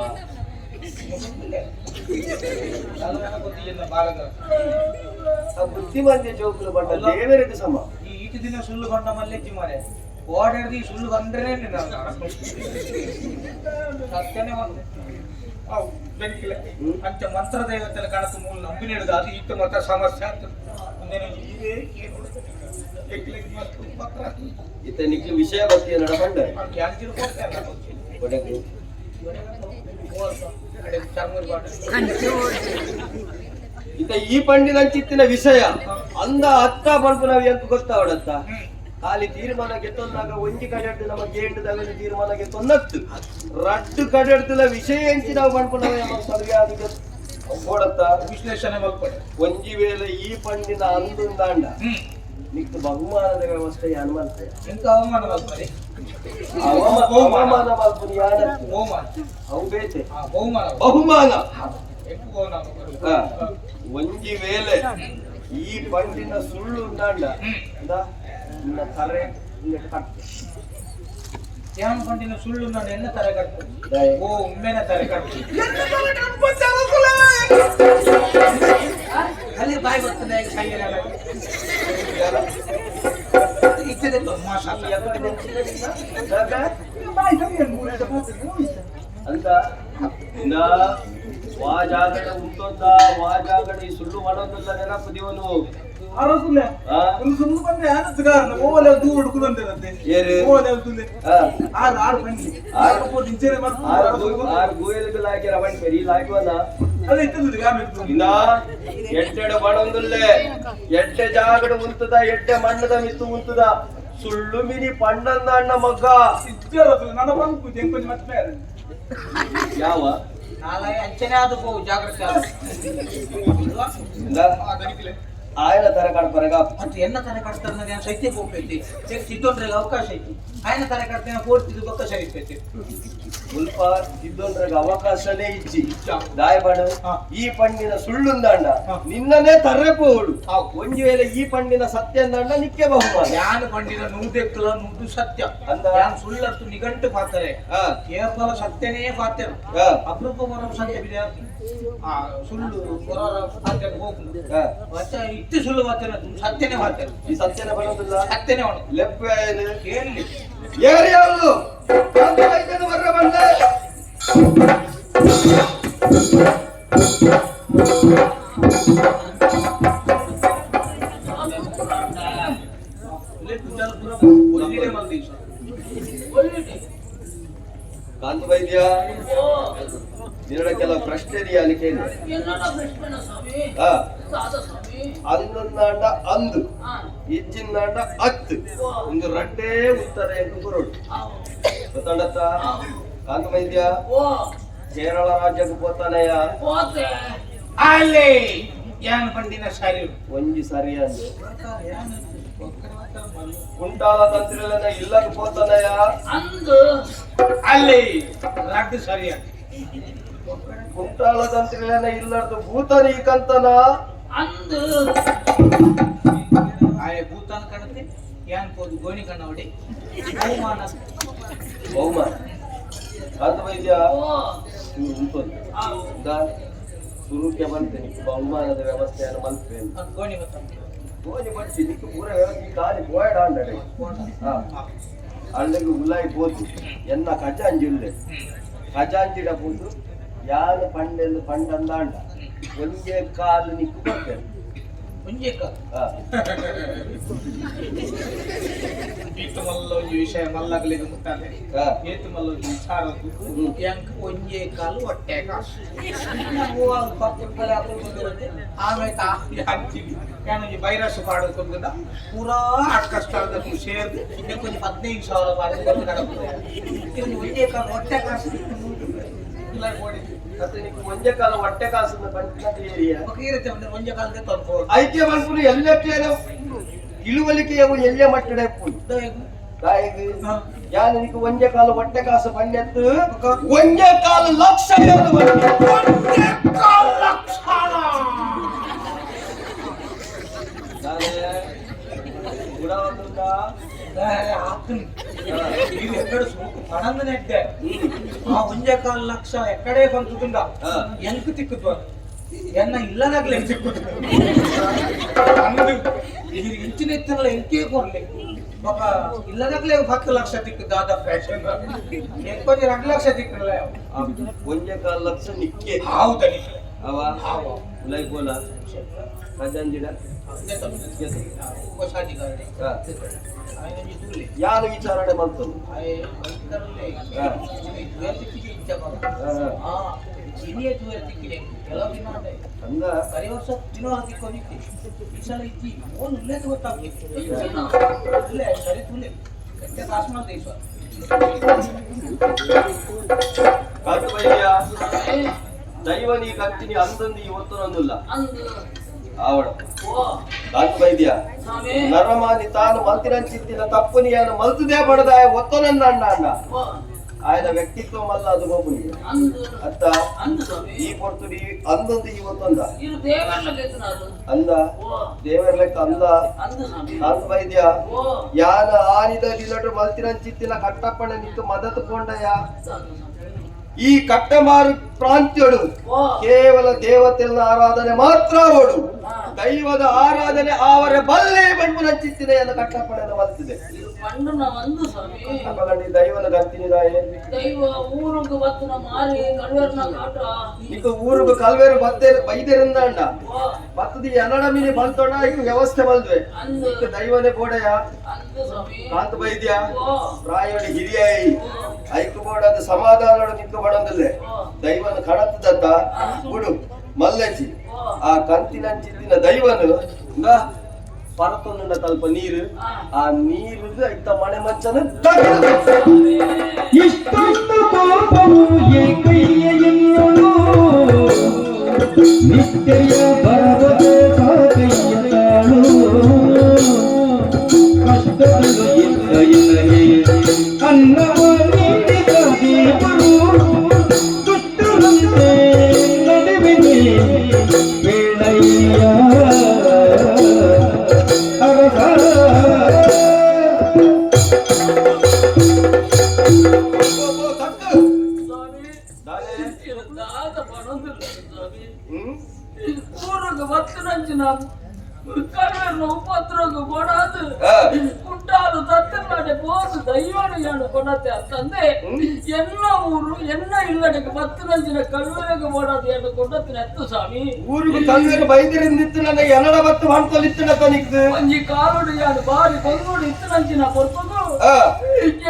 ಆ ಬುದ್ಧಿವಂತೆ ಜೋಕುಲು ಬಂಡ ದೇವರಿಗೆ ಸಮ ಈ ಈಟು ದಿನ ಸುಳ್ಳು ಬಂಡ ಮಲ್ಲೆ ಜಿಮಾರೆ ಓಡಾಡ್ದು ಈ ಸುಳ್ಳು ಬಂದ್ರೆ ಸತ್ಯನೇ ಒಂದು ಅವು ಬೆಂಕಿಲೆ ಅಂಚ ಮಂತ್ರ ದೇವತೆನ ಕಣಕು ಮೂಲ ನಂಬಿ ಹಿಡಿದು ಅದು ಇತ್ತು ಮತ್ತ ಸಮಸ್ಯೆ ಅಂತ ಮುಂದೆ ಹೀಗೆ ಮಸ್ತ್ ಪತ್ರ ಇತ್ತ ನಿಕ್ಲು ವಿಷಯ ಬತ್ತಿಯ ನಡಬಂಡ ಕ್ಯಾನ್ಸಿಲ್ ಕೊಡ್ತಾರೆ ಕೊಡಗು ಇತ್ತ ಈ ಪಂಡಿನ ವಿಷಯ ಅಂದ ಅತ್ತ ಪಡ್ಪು ನಾವು ಎಂತ ಗೊತ್ತಾವಡತ್ತ ಖಾಲಿ ತೀರ್ಮಾನ ಗೆತ್ತೊಂದಾಗ ಒಂಜಿ ಕಡೆ ನಮ್ಮ ಕೇಂದ್ರದಾಗ ತೀರ್ಮಾನ ಗೆತ್ತೊಂದತ್ತು ರಡ್ಡು ಕಡೆ ವಿಷಯ ಎಂಚಿ ನಾವು ಪಡ್ಪು ನಾವು ಸರಿಯಾದ ಗೋಡತ್ತ ವಿಶ್ಲೇಷಣೆ ಮಲ್ಪಡೆ ಒಂಜಿ ವೇಳೆ ಈ ಪಂಡಿನ ಅಂದುಂದಾಂಡ ನಿಕ್ಕು ಬಹುಮಾನದ ವ್ಯವಸ್ಥೆ ಯಾನ್ ಮಲ್ತೆ ಎಂತ ಅವಮಾನ ಮಲ್ಪಡೆ ಅವಮಾನ ಮಲ್ಪುನಿ ಯಾನತ್ತು ಬಹುಮಾನ ಅವು ಬೇತೆ ಆ ಬಹುಮಾನ ಬಹುಮಾನ ಎಂಟು ಬಹುಮಾನ ಹಾ. ಒಂಜಿ ವೇಳೆ ಈ ಪಂಡಿನ ಸುಳ್ಳು ಉಂದಾಂಡ ಅಂದ ನಿನ್ನ ತರೆ ನಿನ್ನ ಕಟ್ಟು ಯಾನ್ ಪಂಡಿನ ಸುಳ್ಳು ನಾನು ಎನ್ನ ತಲೆ ಕಟ್ಟು ದಾಯೆ. ಓ ಉಮ್ಮೆನ ತಲೆ ಕಟ್ಟು ಅಲ್ಲಿ ಬಾಯಿ ಬರ್ತದೆ ಸೈಯಲ್ಲ ಇತ್ತದೆ ಮಾಷಾ ಅಂತ ಇನ್ನ ವಾ ಜಾಗಡ ಉಂಟೊಂದ ವಾ ಜಾಗಡ ಈ ಸುಳ್ಳು ಮಾಡೋದಿಲ್ಲ ನೆನಪು ದಿವನು ಅರಸುಲೆ ಆ? ಒಂದು ಸುಳ್ಳು ಬಂದ್ರೆ ಆನಂದಗಾರನ ಓಲೆ ದೂರ ಹುಡುಕುದಂತೆ ಏರು? ಓಲೆ ಉಂಟುಂದೆ ಆ. ಆರು ಆರು ಬಂಡಿ ಆರು. ಆರು ಇಂಚೆನೆ ಆರು ಗೋಯಲ್ಗೆ ಲಾಯ್ಕೆ ರವಣ್ ಪೆರಿ ಲಾಯ್ಕೋನ ಅಲ್ಲ ಇತ್ತದು ಗಾಮೆ ಇನ್ನ ಎಡ್ಡೆಡ ಬಡೊಂದುಲ್ಲೆ ಎಡ್ಡೆ ಜಾಗಡ ಉಂತದ ಎಡ್ಡೆ ಮಣ್ಣದ ಮಿತ್ತು ಉಂತದ ಸುಳ್ಳು ಮಿನಿ ಪಣ್ಣಂದ ಅಣ್ಣ ಮಗ್ಗ ಇಜ್ಜರಸುಲೆ ನನ್ನ ಬಂಕು ಎಂಕೊಂಚ ಮತ್ತೆ ಬೇರೆ ಯಾವ ನಾಳೆ ಅಂಚನೆ ಆದ ಪೋ ಜಾಗ್ರತೆ ಆದ. ಇಂದ ಆ ಗಡಿಕಿಲೆ. ಆಯನ ತರ ಕಾಡ್ಪರಗ ಮತ್ತು ಎನ್ನ ತಲೆ ಕಟ್ತಾರೆ ನಾನು ಸೈತ್ಯ ಹೋಗ್ತೈತಿ ಸಿದ್ದೊಂದ್ರಿಗೆ ಅವಕಾಶ ಐತಿ ಆಯನ ತಲೆ ಕಟ್ತೇನೆ ಕೋರ್ತಿದ್ದು ಬೊಕ್ಕ ಸರಿತೈತಿ ಮುಲ್ಪ ಇದ್ದೊಂದ್ರಾಗ ಅವಕಾಶನೇ ಇಜ್ಜಿ ದಾಯಬಾಡು ಹಾ. ಈ ಪಣ್ಣಿನ ಸುಳ್ಳುಂದಾಂಡ ಹಾ. ನಿನ್ನನೇ ತರ್ರೆಪೋಡು ಹೌದು. ಒಂಜಿ ವೇಳೆ ಈ ಪಣ್ಣಿನ ಸತ್ಯಂದಾಂಡ ನಿಕ್ಕೆ ಬಹುಮಾನ ಯಾನ್ ಪಂಡಿನ ನೂದೆಕ್ಕಲ ನೂದು ಸತ್ಯ ಅಂದ? ಯಾನ್ ಸುಳ್ಳತ್ತು ನಿಘಂಟು ಪಾತಾರೆ ಹಾ. ಕೇವಲ ಸತ್ಯನೇ ಪಾತ್ಯರು ಹಾ. ಅಪರೂಪ ಬರೋ ಸತ್ಯ ಬಿಡ ಆ ಸುಳ್ಳು ಬರೋರ ಪಾತ್ಯರು ಹೋಗುದು ಹಾ. ಮತ್ತೆ ಇಟ್ಟು ಸುಳ್ಳು ಪಾತ್ಯರು ಸತ್ಯನೇ ಪಾತ್ಯರು ಈ ಸತ್ಯನ ಬರೋದಿಲ್ಲ ಸತ್ಯನೇ ಅವನು ಲೆಪ್ಪು ಏನು ಏನಿಲ್ಲ ಏರಿಯಾವುದು ಬರ್ರ ಬಂದೆ ಒಳ್ಳೆ ಮಂದಿ ಒಳ್ಳೆ ಕಾಂತ ವೈದ್ಯ ನಿನ್ನ ಕೆಲವು ಪ್ರಶ್ನೆ ಇದೆಯಾ ಅಲ್ಲಿ ಕೇಳಿ என்னடா பிரச்சனை சாமி ಹಾ சாத சாமಿ ಅಂದೊಂದಾಂಡ ಅಂದು ಆ ಇಜ್ಜಿಂದಾಂಡ ಅತ್ತು ಒಂದು ರಡ್ಡೇ ಉತ್ತರ ಎಂದು ಬರೋಡು ಗೊತ್ತಾಂಡತ್ತ ಕಾಂತ ವೈದ್ಯ ಓ ಕೇರಳ ರಾಜ್ಯಕ್ಕೆ ಪೋತಾನೆಯ போத்தே ಅಲ್ಲೇ ಯಾನ್ ಪಂಡಿನ ಸಾರಿ ಒಂಜಿ ಸರಿ ಅಂದು ಕುಂಟಾಲ ತಂತ್ರಿಲನ ಇಲ್ಲಕ್ಕೆ ಪೋತಾನೆಯ ಅಂದು ಅಲ್ಲಿ ರಡ್ಡು ಸರಿಯ ಕುಂಟಾಲ ತಂತ್ರಿಲನ ಇಲ್ಲರ್ದು ಭೂತನ ಈಕಂತನ ಅಂದು ಆಯೆ ಭೂತಾನ್ ಕಣತೆ ಯಾನ್ ಪೋದು ಗೋಣಿ ಕಣ್ಣ ಹೊಡಿ ಬಹುಮಾನ ಬಹುಮಾನ ಕಾಂತ ವೈದ್ಯ ಓ ಇವ್ರು ಉಂಟೊಂದು ಸುರುಕ್ಕೆ ಬಂತೆ ನಿಕ್ಕು ಬಹುಮಾನದ ವ್ಯವಸ್ಥೆಯನ್ನು ಮಲ್ಪೇನು ಅದು ಗೋಣಿ ಗೊತ್ತ ಗೋಣಿ ಬಡ್ಸಿ ನಿಕ್ಕು ಪೂರ ವ್ಯವಸ್ಥೆ ಖಾಲಿ ಬೋಯಡ್ ಆಂಡಡೆ ಹಾ ಅಲ್ಲಿಗೆ ಉಲಾಯಿ ಪೋತು ಎನ್ನ ಖಜಾಂಜಿ ಉಲ್ಲೆ ಖಜಾಂಜಿಡ ಪೋತು ಯಾರು ಪಂಡೆಂದು ಪಂಡಂದಾಂಡ ಒಂಜೇ ಕಾಲು ನಿಕ್ಕು ಬರ್ತೇನೆ ಒಂಜೇ ಕಾಲು. ಈತ ಮಲ್ಲ ಒಂಜಿ ವಿಷಯ ಮಲ್ಲಗಲಿಗೆ ಮುಟ್ಟಾಲೆ. ಏತು ಮಲ್ಲ ಒಂಜಿ ವಿಚಾರ. ಎಂಕ್ ಒಂಜೇ ಕಾಲು ಹೊಟ್ಟೆ ಕಾಸು. ಆಮೇಲೆ ಹಂಚಿವಿ ಯಾನೊಂಜಿ ಬೈರಸ್ ಪಾಡೋದು ಪೂರಾ ಕಷ್ಟ ಸೇರ್ದು ಎಂಕೊಂಜಿ 15,000 ಪಾಡೋದು ಬಂದು ಕಡಪುದೆ. ಇದು ಒಂಜೇ ಕಾಲು ಹೊಟ್ಟೆ ಕಾಸು ಇಲ್ಲ ಬೋಡಿ. ಅತ್ತೆ ನಿಕ್ಕು ಒಂಜೆ ಕಾಲು ಹೊಟ್ಟೆ ಕಾಸು ಬಂಟಿನ ಏರಿಯಾ. ಬೊಕ ಈ ರೀತಿ ಒಂಜೆ ಕಾಲದ ತೊಂದರೆ. ಐಕೆ ಮನ್ಪುನು ಎಲ್ಲಕ್ಲೇನ ಇಳುವಳಿಕೆಯವು ಎಲ್ಲೆ ಮಟ್ಟಡೆ ಪುಣ್ ದಾಯೆಗ್ ಯಾನ್ ನಿಕ್ಕು ಒಂಜೆ ಕಾಲು ಹೊಟ್ಟೆ ಕಾಸು ಪಂಡೆತ್ತು ಒಂಜೆ ಕಾಲು ಲಕ್ಷ ಏರು ಬಂಡೆ. ಒಂಜೆ ಕಾಲು ಲಕ್ಷ. ದಾನೆ ಗುಡ ಒಂದುಂಡಾ? ಆತನ್ ಇದು ಎಕ್ಕಡೆ ಸೋಕು ಪಣಂದ ನೆಡ್ಡೆ ಆ ಒಂಜೆ ಕಾಲು ಲಕ್ಷ ಎಕ್ಕಡೆ ಬಂತುಂಡ. ಎಂಕ್ ತಿಕ್ಕುದು ಅದು ಎನ್ನ ಇಲ್ಲದಾಗ್ಲೇ ತಿಕ್ಕುದು ಅಂದು ಇದು ಇಂಚಿನ ಎತ್ತನಲ್ಲ ಎಂಕೇ ಕೊರ್ಲೆ ಬೊಕ ಇಲ್ಲದಾಗ್ಲೇ 10 ಲಕ್ಷ ತಿಕ್ಕುದು ದಾದ ಫ್ಯಾಷನ್ ಎಂಕೊಂಜಿ 2 ಲಕ್ಷ ತಿಕ್ಕಲ್ಲ. ಆ, ಒಂಜೆ ಕಾಲು ಲಕ್ಷ ನಿಕ್ಕೆ. ಹೌದ? ಅವ ಉಲೈ ಬೋಲ ಖಜಾಂಜಿಡ. ಯಾರು ವಿಚಾರಣೆ ಮಾಡ್ತದೆ? ಅಂದ. ಕಾಟುಬಯ್ಯ ದೈವ ನೀ ಕಂತಿನಿ ಅಂದಂದು ಈ ಒತ್ತನೊಂದುಲ್ಲ. ಅಂದು. ಆವಡ. ಓ. ಕಾಟುಬೈದ್ಯ. ಸ್ವಾಮಿ. ನರಮಾನಿ ತಾನು ಮಲ್ತಿರಂಚಿತ್ತಿನ ತಪ್ಪುನಿ ಯಾನು ಮಲ್ತುದೇ ಬಡದಾಯ ಒತ್ತನನ್ನ ಅಣ್ಣ ಅಣ್ಣ. ಓ. ఆయన ವ್ಯಕ್ತಿತ್ವ ಮಲ್ಲ ಅದು ಗೋಪುನಿಗೆ. ಅಂದು. ಅತ್ತ. ಅಂದು ಸ್ವಾಮಿ. ಈ ಪೊರ್ತುಡಿ ಅಂದಂದು ಈ ಒತ್ತೊಂದ. ಇದು ದೇವರ ಗೆದ್ದನಾದು. ಅಂದ. ಓ. ದೇವರ ಲೆಕ್ಕ ಅಂದ. ಅಂದು ಸ್ವಾಮಿ. ಕಾಂತ ವೈದ್ಯ. ಓ. ಯಾನ ಆನಿದ ದಿನಟು ಮಲ್ತಿರಂಚಿತ್ತಿನ ಕಟ್ಟಪ್ಪಣ ನಿಕ್ಕು ಮದತು ಪೋಂಡಯ. ಅಂದು ಸ್ವಾಮಿ. ಈ ಕಟ್ಟಮಾರು ಪ್ರಾಂತ್ಯಡು ಓ. ಕೇವಲ ದೇವತೆಗಳ ಆರಾಧನೆ ಮಾತ್ರ ಓಡು. ಹಾ. ದೈವದ ಆರಾಧನೆ ಆವರ ಬಲ್ಲೆ ಬಣ್ಮುನಂಚಿತ್ತಿನ ಎನ್ನ ಕಟ್ಟಪ್ಪಣೆಯನ್ನು ಮಲ್ತಿದೆ. ಇದು ಪಂಡುನ ಒಂದು ಸ್ವಾಮಿ. ಅಪಗಂಡಿ ದೈವನ ಗರ್ತಿನಿದಾಯೆ. ದೈವ ಊರುಗು ಬತ್ತನ ಮಾರಿ ಕಳ್ವರ್ನ ಕಾಟ. ನಿಕ್ಕು ಊರುಗು ಕಲ್ವೇರು ಬತ್ತೆ ಬೈದೆರಿಂದ ಅಣ್ಣ. ಓ. ಬತ್ತದಿ ಎನ್ನಡ ಮಿನಿ ಬಂತೊಂಡ ಈಗ ವ್ಯವಸ್ಥೆ ಮಲ್ದ್ವೆ. ಅಂದು. ನಿಕ್ಕು ದೈವನೇ ಬೋಡಯ. ಅಂದು ಸ್ವಾಮಿ. ಕಾಂತ ವೈದ್ಯ. ಓ. ಪ್ರಾಯಡು ಹಿರಿಯಾಯಿ. ಓ. ಐಕು ಬೋಡದ ಸಮಾಧಾನಡು ನಿಕ್ಕು ಬಡಂದಿಲ್ಲೆ. ಓ. ದೈವನ ಕಡತದತ್ತ ಬುಡು ಮಲ್ಲಜ್ಜಿ. ಓ. ಆ ಕಂತಿನಂಚಿತ್ತಿನ ದೈವನು ಪರತೊಂದುಂಡ ತಲ್ಪ ನೀರು. ಆ ನೀರು ಇತ್ತ ಮಣೆ ಮಚ್ಚನ. ಇಷ್ಟೊಂದು ಕೋಪವು ಏಕಯ್ಯ ಎನ್ನೋಳು ನಿತ್ಯ ಬರವದೆ ಸಾಕಯ್ಯ ತಾಳು ಕಷ್ಟಗಳು ಇದ್ದ ಎನಗೆ ಅನ್ನವ ನೀಡಿದ ದೇವರು ದುಷ್ಟರಂತೆ ನಡುವಿನೆ ಬೇಡಯ್ಯ ಅರಸ. ಸ್ವಾಮಿ, ಇದು ದಾದ ಪಡೊಂದಿಲ್ಲ ಸ್ವಾಮಿ. ಊರುಗು ಬತ್ತನಂಚಿನ ಕಳ್ವರ್ನ ಉಪದ್ರಗು ಕೊಡಾದು ಕುಟ್ಟಾಲು ತತ್ತನಾಡೆ ಪೋದು ದೈವನು ಯಾನು ಕೊಡತೆ ಅಂತಂದೆ ಎನ್ನ ಊರು ಎನ್ನ ಇಲ್ಲಡೆಗೆ ಬತ್ತನಂಚಿನ ಕಳ್ವರೆಗೆ ಬೋಡಾದು ಏನು ಕೊಡತಿನ ಎತ್ತು ಸ್ವಾಮಿ. ಊರಿಗೆ ಕಲ್ವೇರು ಬೈದರಿಂದ ನನ್ನ ಎನ್ನಡ ಬತ್ತು ಮಾಡ್ತಲಿತ್ತು ತನಿಕ್ದು. ಒಂಜಿ ಕಾಲುಡು ಯಾನು ಬಾರಿ ಕೊಂಗುಡು ಇತ್ತನಂಚಿನ ಕೊರ್ತದು.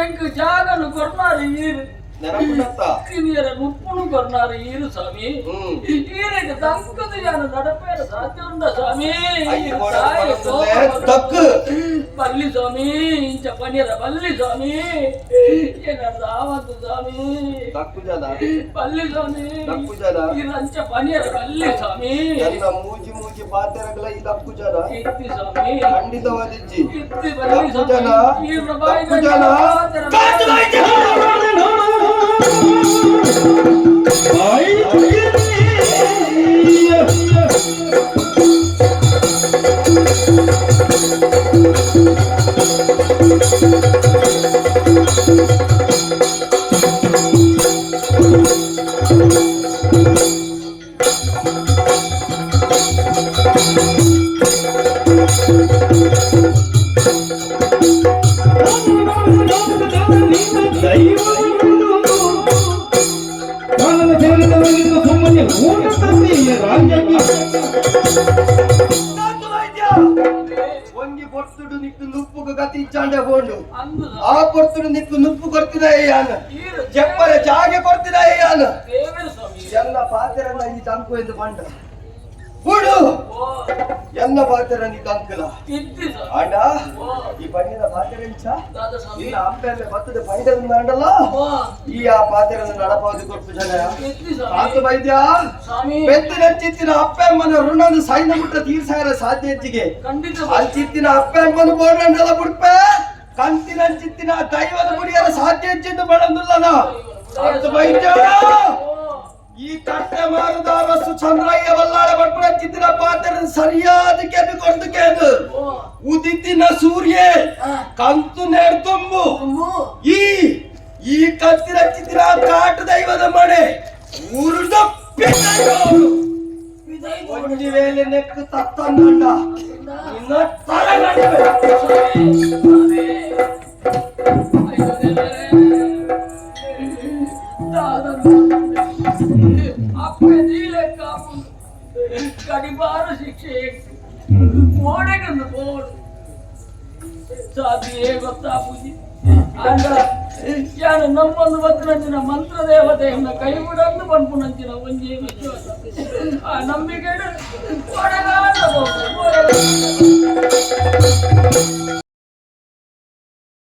ಎಂಕ್ ಜಾಗನು ಕೊರ್ನಾರು ಈರು. ನೆನಪುಂಡತ್ತ. ತಿನಿಯರ ಮುಪ್ಪುನು ಕೊರ್ನಾರು ಈರು ಸ್ವಾಮಿ. ಈರಿಗೆ ತಂಕದು ಯಾನು ನಡಪೇರ ಸಾಧ್ಯ ಉಂಡ ಸ್ವಾಮಿ? ಅಯ್ಯ ಬೋಡ ತಾಯಿ ಬಡಂದಿಲ್ಲೆ, ಕೋಪ. ತಕ್ಕು. ಬಲ್ಲಿ ಸ್ವಾಮಿ, ಇಂಚ ಪನಿಯರ ಬಲ್ಲಿ ಸ್ವಾಮಿ, ಏನಾದ್ರು ಆವತ್ತು ಸ್ವಾಮಿ. ತಕ್ಕು ಜನ. ಬಲ್ಲಿ ಸ್ವಾಮಿ. ತಕ್ಕು ಜನ. ಈ ಲಂಚ ಪನಿಯರ ಬಲ್ಲಿ ಸ್ವಾಮಿ. ಎಲ್ಲ ಮೂಜಿ ಮೂಜಿ ಪಾತೆರಗಳ ಈ ತಕ್ಕು ಜನ. ಇತ್ತಿ ಸ್ವಾಮಿ. ಖಂಡಿತವಾದಿಜ್ಜಿ. ಇತ್ತಿ ಬಲ್ಲಿ. ತಕ್ಕು ಜನ. ಸ್ವಾಮಿ, ಈರ್ನ ಬಾಯಿ ತಕ್ಕು ಜನ. ಸುಮ್ಮನೆ ಊಟ ತಂದೆಯ ರಾಜ್ಯಕ್ಕೆ. ಕಾಂತ ವೈದ್ಯ. ಒಂಜಿ ಪೊರ್ತುಡು ನಿಕ್ಕು ನುಪ್ಪುಗು ಗತಿ ಇಚ್ಚಾಂಡೆ ಪೋಂಡು. ಅಂದು. ಆ ಪೊರ್ತುಡು ನಿಕ್ಕು ನುಪ್ಪು ಕೊರ್ತಿನ ಯಾನ್. ಈರು. ಜಪ್ಪರ ಜಾಗೆ ಕೊರ್ತಿನ ಯಾನ್. ದೇವರು ಸ್ವಾಮಿ. ಎಲ್ಲ ಪಾತೆರನ್ನ ಈ ತಂಕು ಎಂದು ಬಂಡ ಹುಡು. ಓ. ಎಲ್ಲ ಪಾತೆರ ನೀ ತಂಕಲ. ಇದ್ದಿ ಸ್ವಾಮಿ. ಆಂಡ ಓ. ಈ ಬಣ್ಣಿನ ಪಾತೆರೆಂಚ? ದಾದ ಸ್ವಾಮಿ? ಇಲ್ಲ, ಅಪ್ಪೆ ಬತ್ತದ ಪೈಡದ ಅಂಡಲ್ಲ. ಓ. ಈ ಆ ಪಾತೆರನ್ನು ನಡಪಾದು ಕೊರ್ಪು ಜನ. ಇದ್ದಿ ಆತು ಸ್ವಾಮಿ. ವೈದ್ಯ. ಸ್ವಾಮಿ. ಬೆತ್ತಿನಂಚಿತ್ತಿನ ಅಪ್ಪಮ್ಮನ ಋಣನು ಸೈನ ಮುಟ್ಟ ತೀರ್ಸಾರ ಸಾಧ್ಯ ಹೆಚ್ಚಿಗೆ. ಖಂಡಿತ. ಅಂಚಿತ್ತಿನ ಅಪ್ಪಮ್ಮನ ಬೋರ್ಡಂಡಲ ಬುಡ್ಪೆ ಕಂತಿನಂಚಿತ್ತಿನ ದೈವದ ಮುಡಿಯರ ಸಾಧ್ಯ ಹೆಚ್ಚಿದ್ದು ಬಳಂದುಲ್ಲನ ಆತು ವೈದ್ಯ. ಓ. ಈ ಕಟ್ಟೆ ಮಾರುದ ವಸ್ತು ಚಂದ್ರಯ್ಯ ವಲ್ಲಾಳ ಬಡ್ಪುಣಂಚಿತ್ತಿನ ಪಾತ್ರ ಸರಿಯಾದ ಕೆಬಿ ಕೊಡ್ದು ಕೇದು. ಓ. ಉದಿತಿನ ಸೂರ್ಯ ಕಂತು ನೇರ್ತೊಂಬು. ತುಂಬು. ಈ ಈ ಕಂತಿನ ಚಿತ್ತಿನ ಕಾಟು ದೈವದ ಮನೆ ಊರುದ ಪಿತ್ತೈದೋಡು. ಒಂಜಿ ವೇಳೆ ನೆಕ್ಕು ತತ್ತಂದಂಡ ನಿನ್ನ ತಲೆ ನಡುವೆ. ಸ್ವಾಮಿ, ಸ್ವಾಮಿ. ಅಯ್ಯೋ ದೇವರೇ. ದಾದನ. ಅಪ್ಪೆ ನೀಲೆ ಕಾಪು ಕಡಿಬಾರ ಶಿಕ್ಷೆ ಓಡೆಗಂದು ಬೋಡು ಸಾಧ್ಯೇ ಗೊತ್ತಾಪುಜಿ. ಆಂಡ ಯಾನು ನಮ್ಮೊಂದು ಬತ್ತಿನಂಚಿನ ಮಂತ್ರದೇವತೆಯನ್ನ ಕೈ ಬಿಡಂದು ಪನ್ಪುನಂಚಿನ ಒಂಜಿ ವಿಶ್ವಾಸ, ಆ ನಂಬಿಕೆ ಓಡೆಗಾಂಡ ಬೋಡು, ಓಡೆಗಾಂಡ.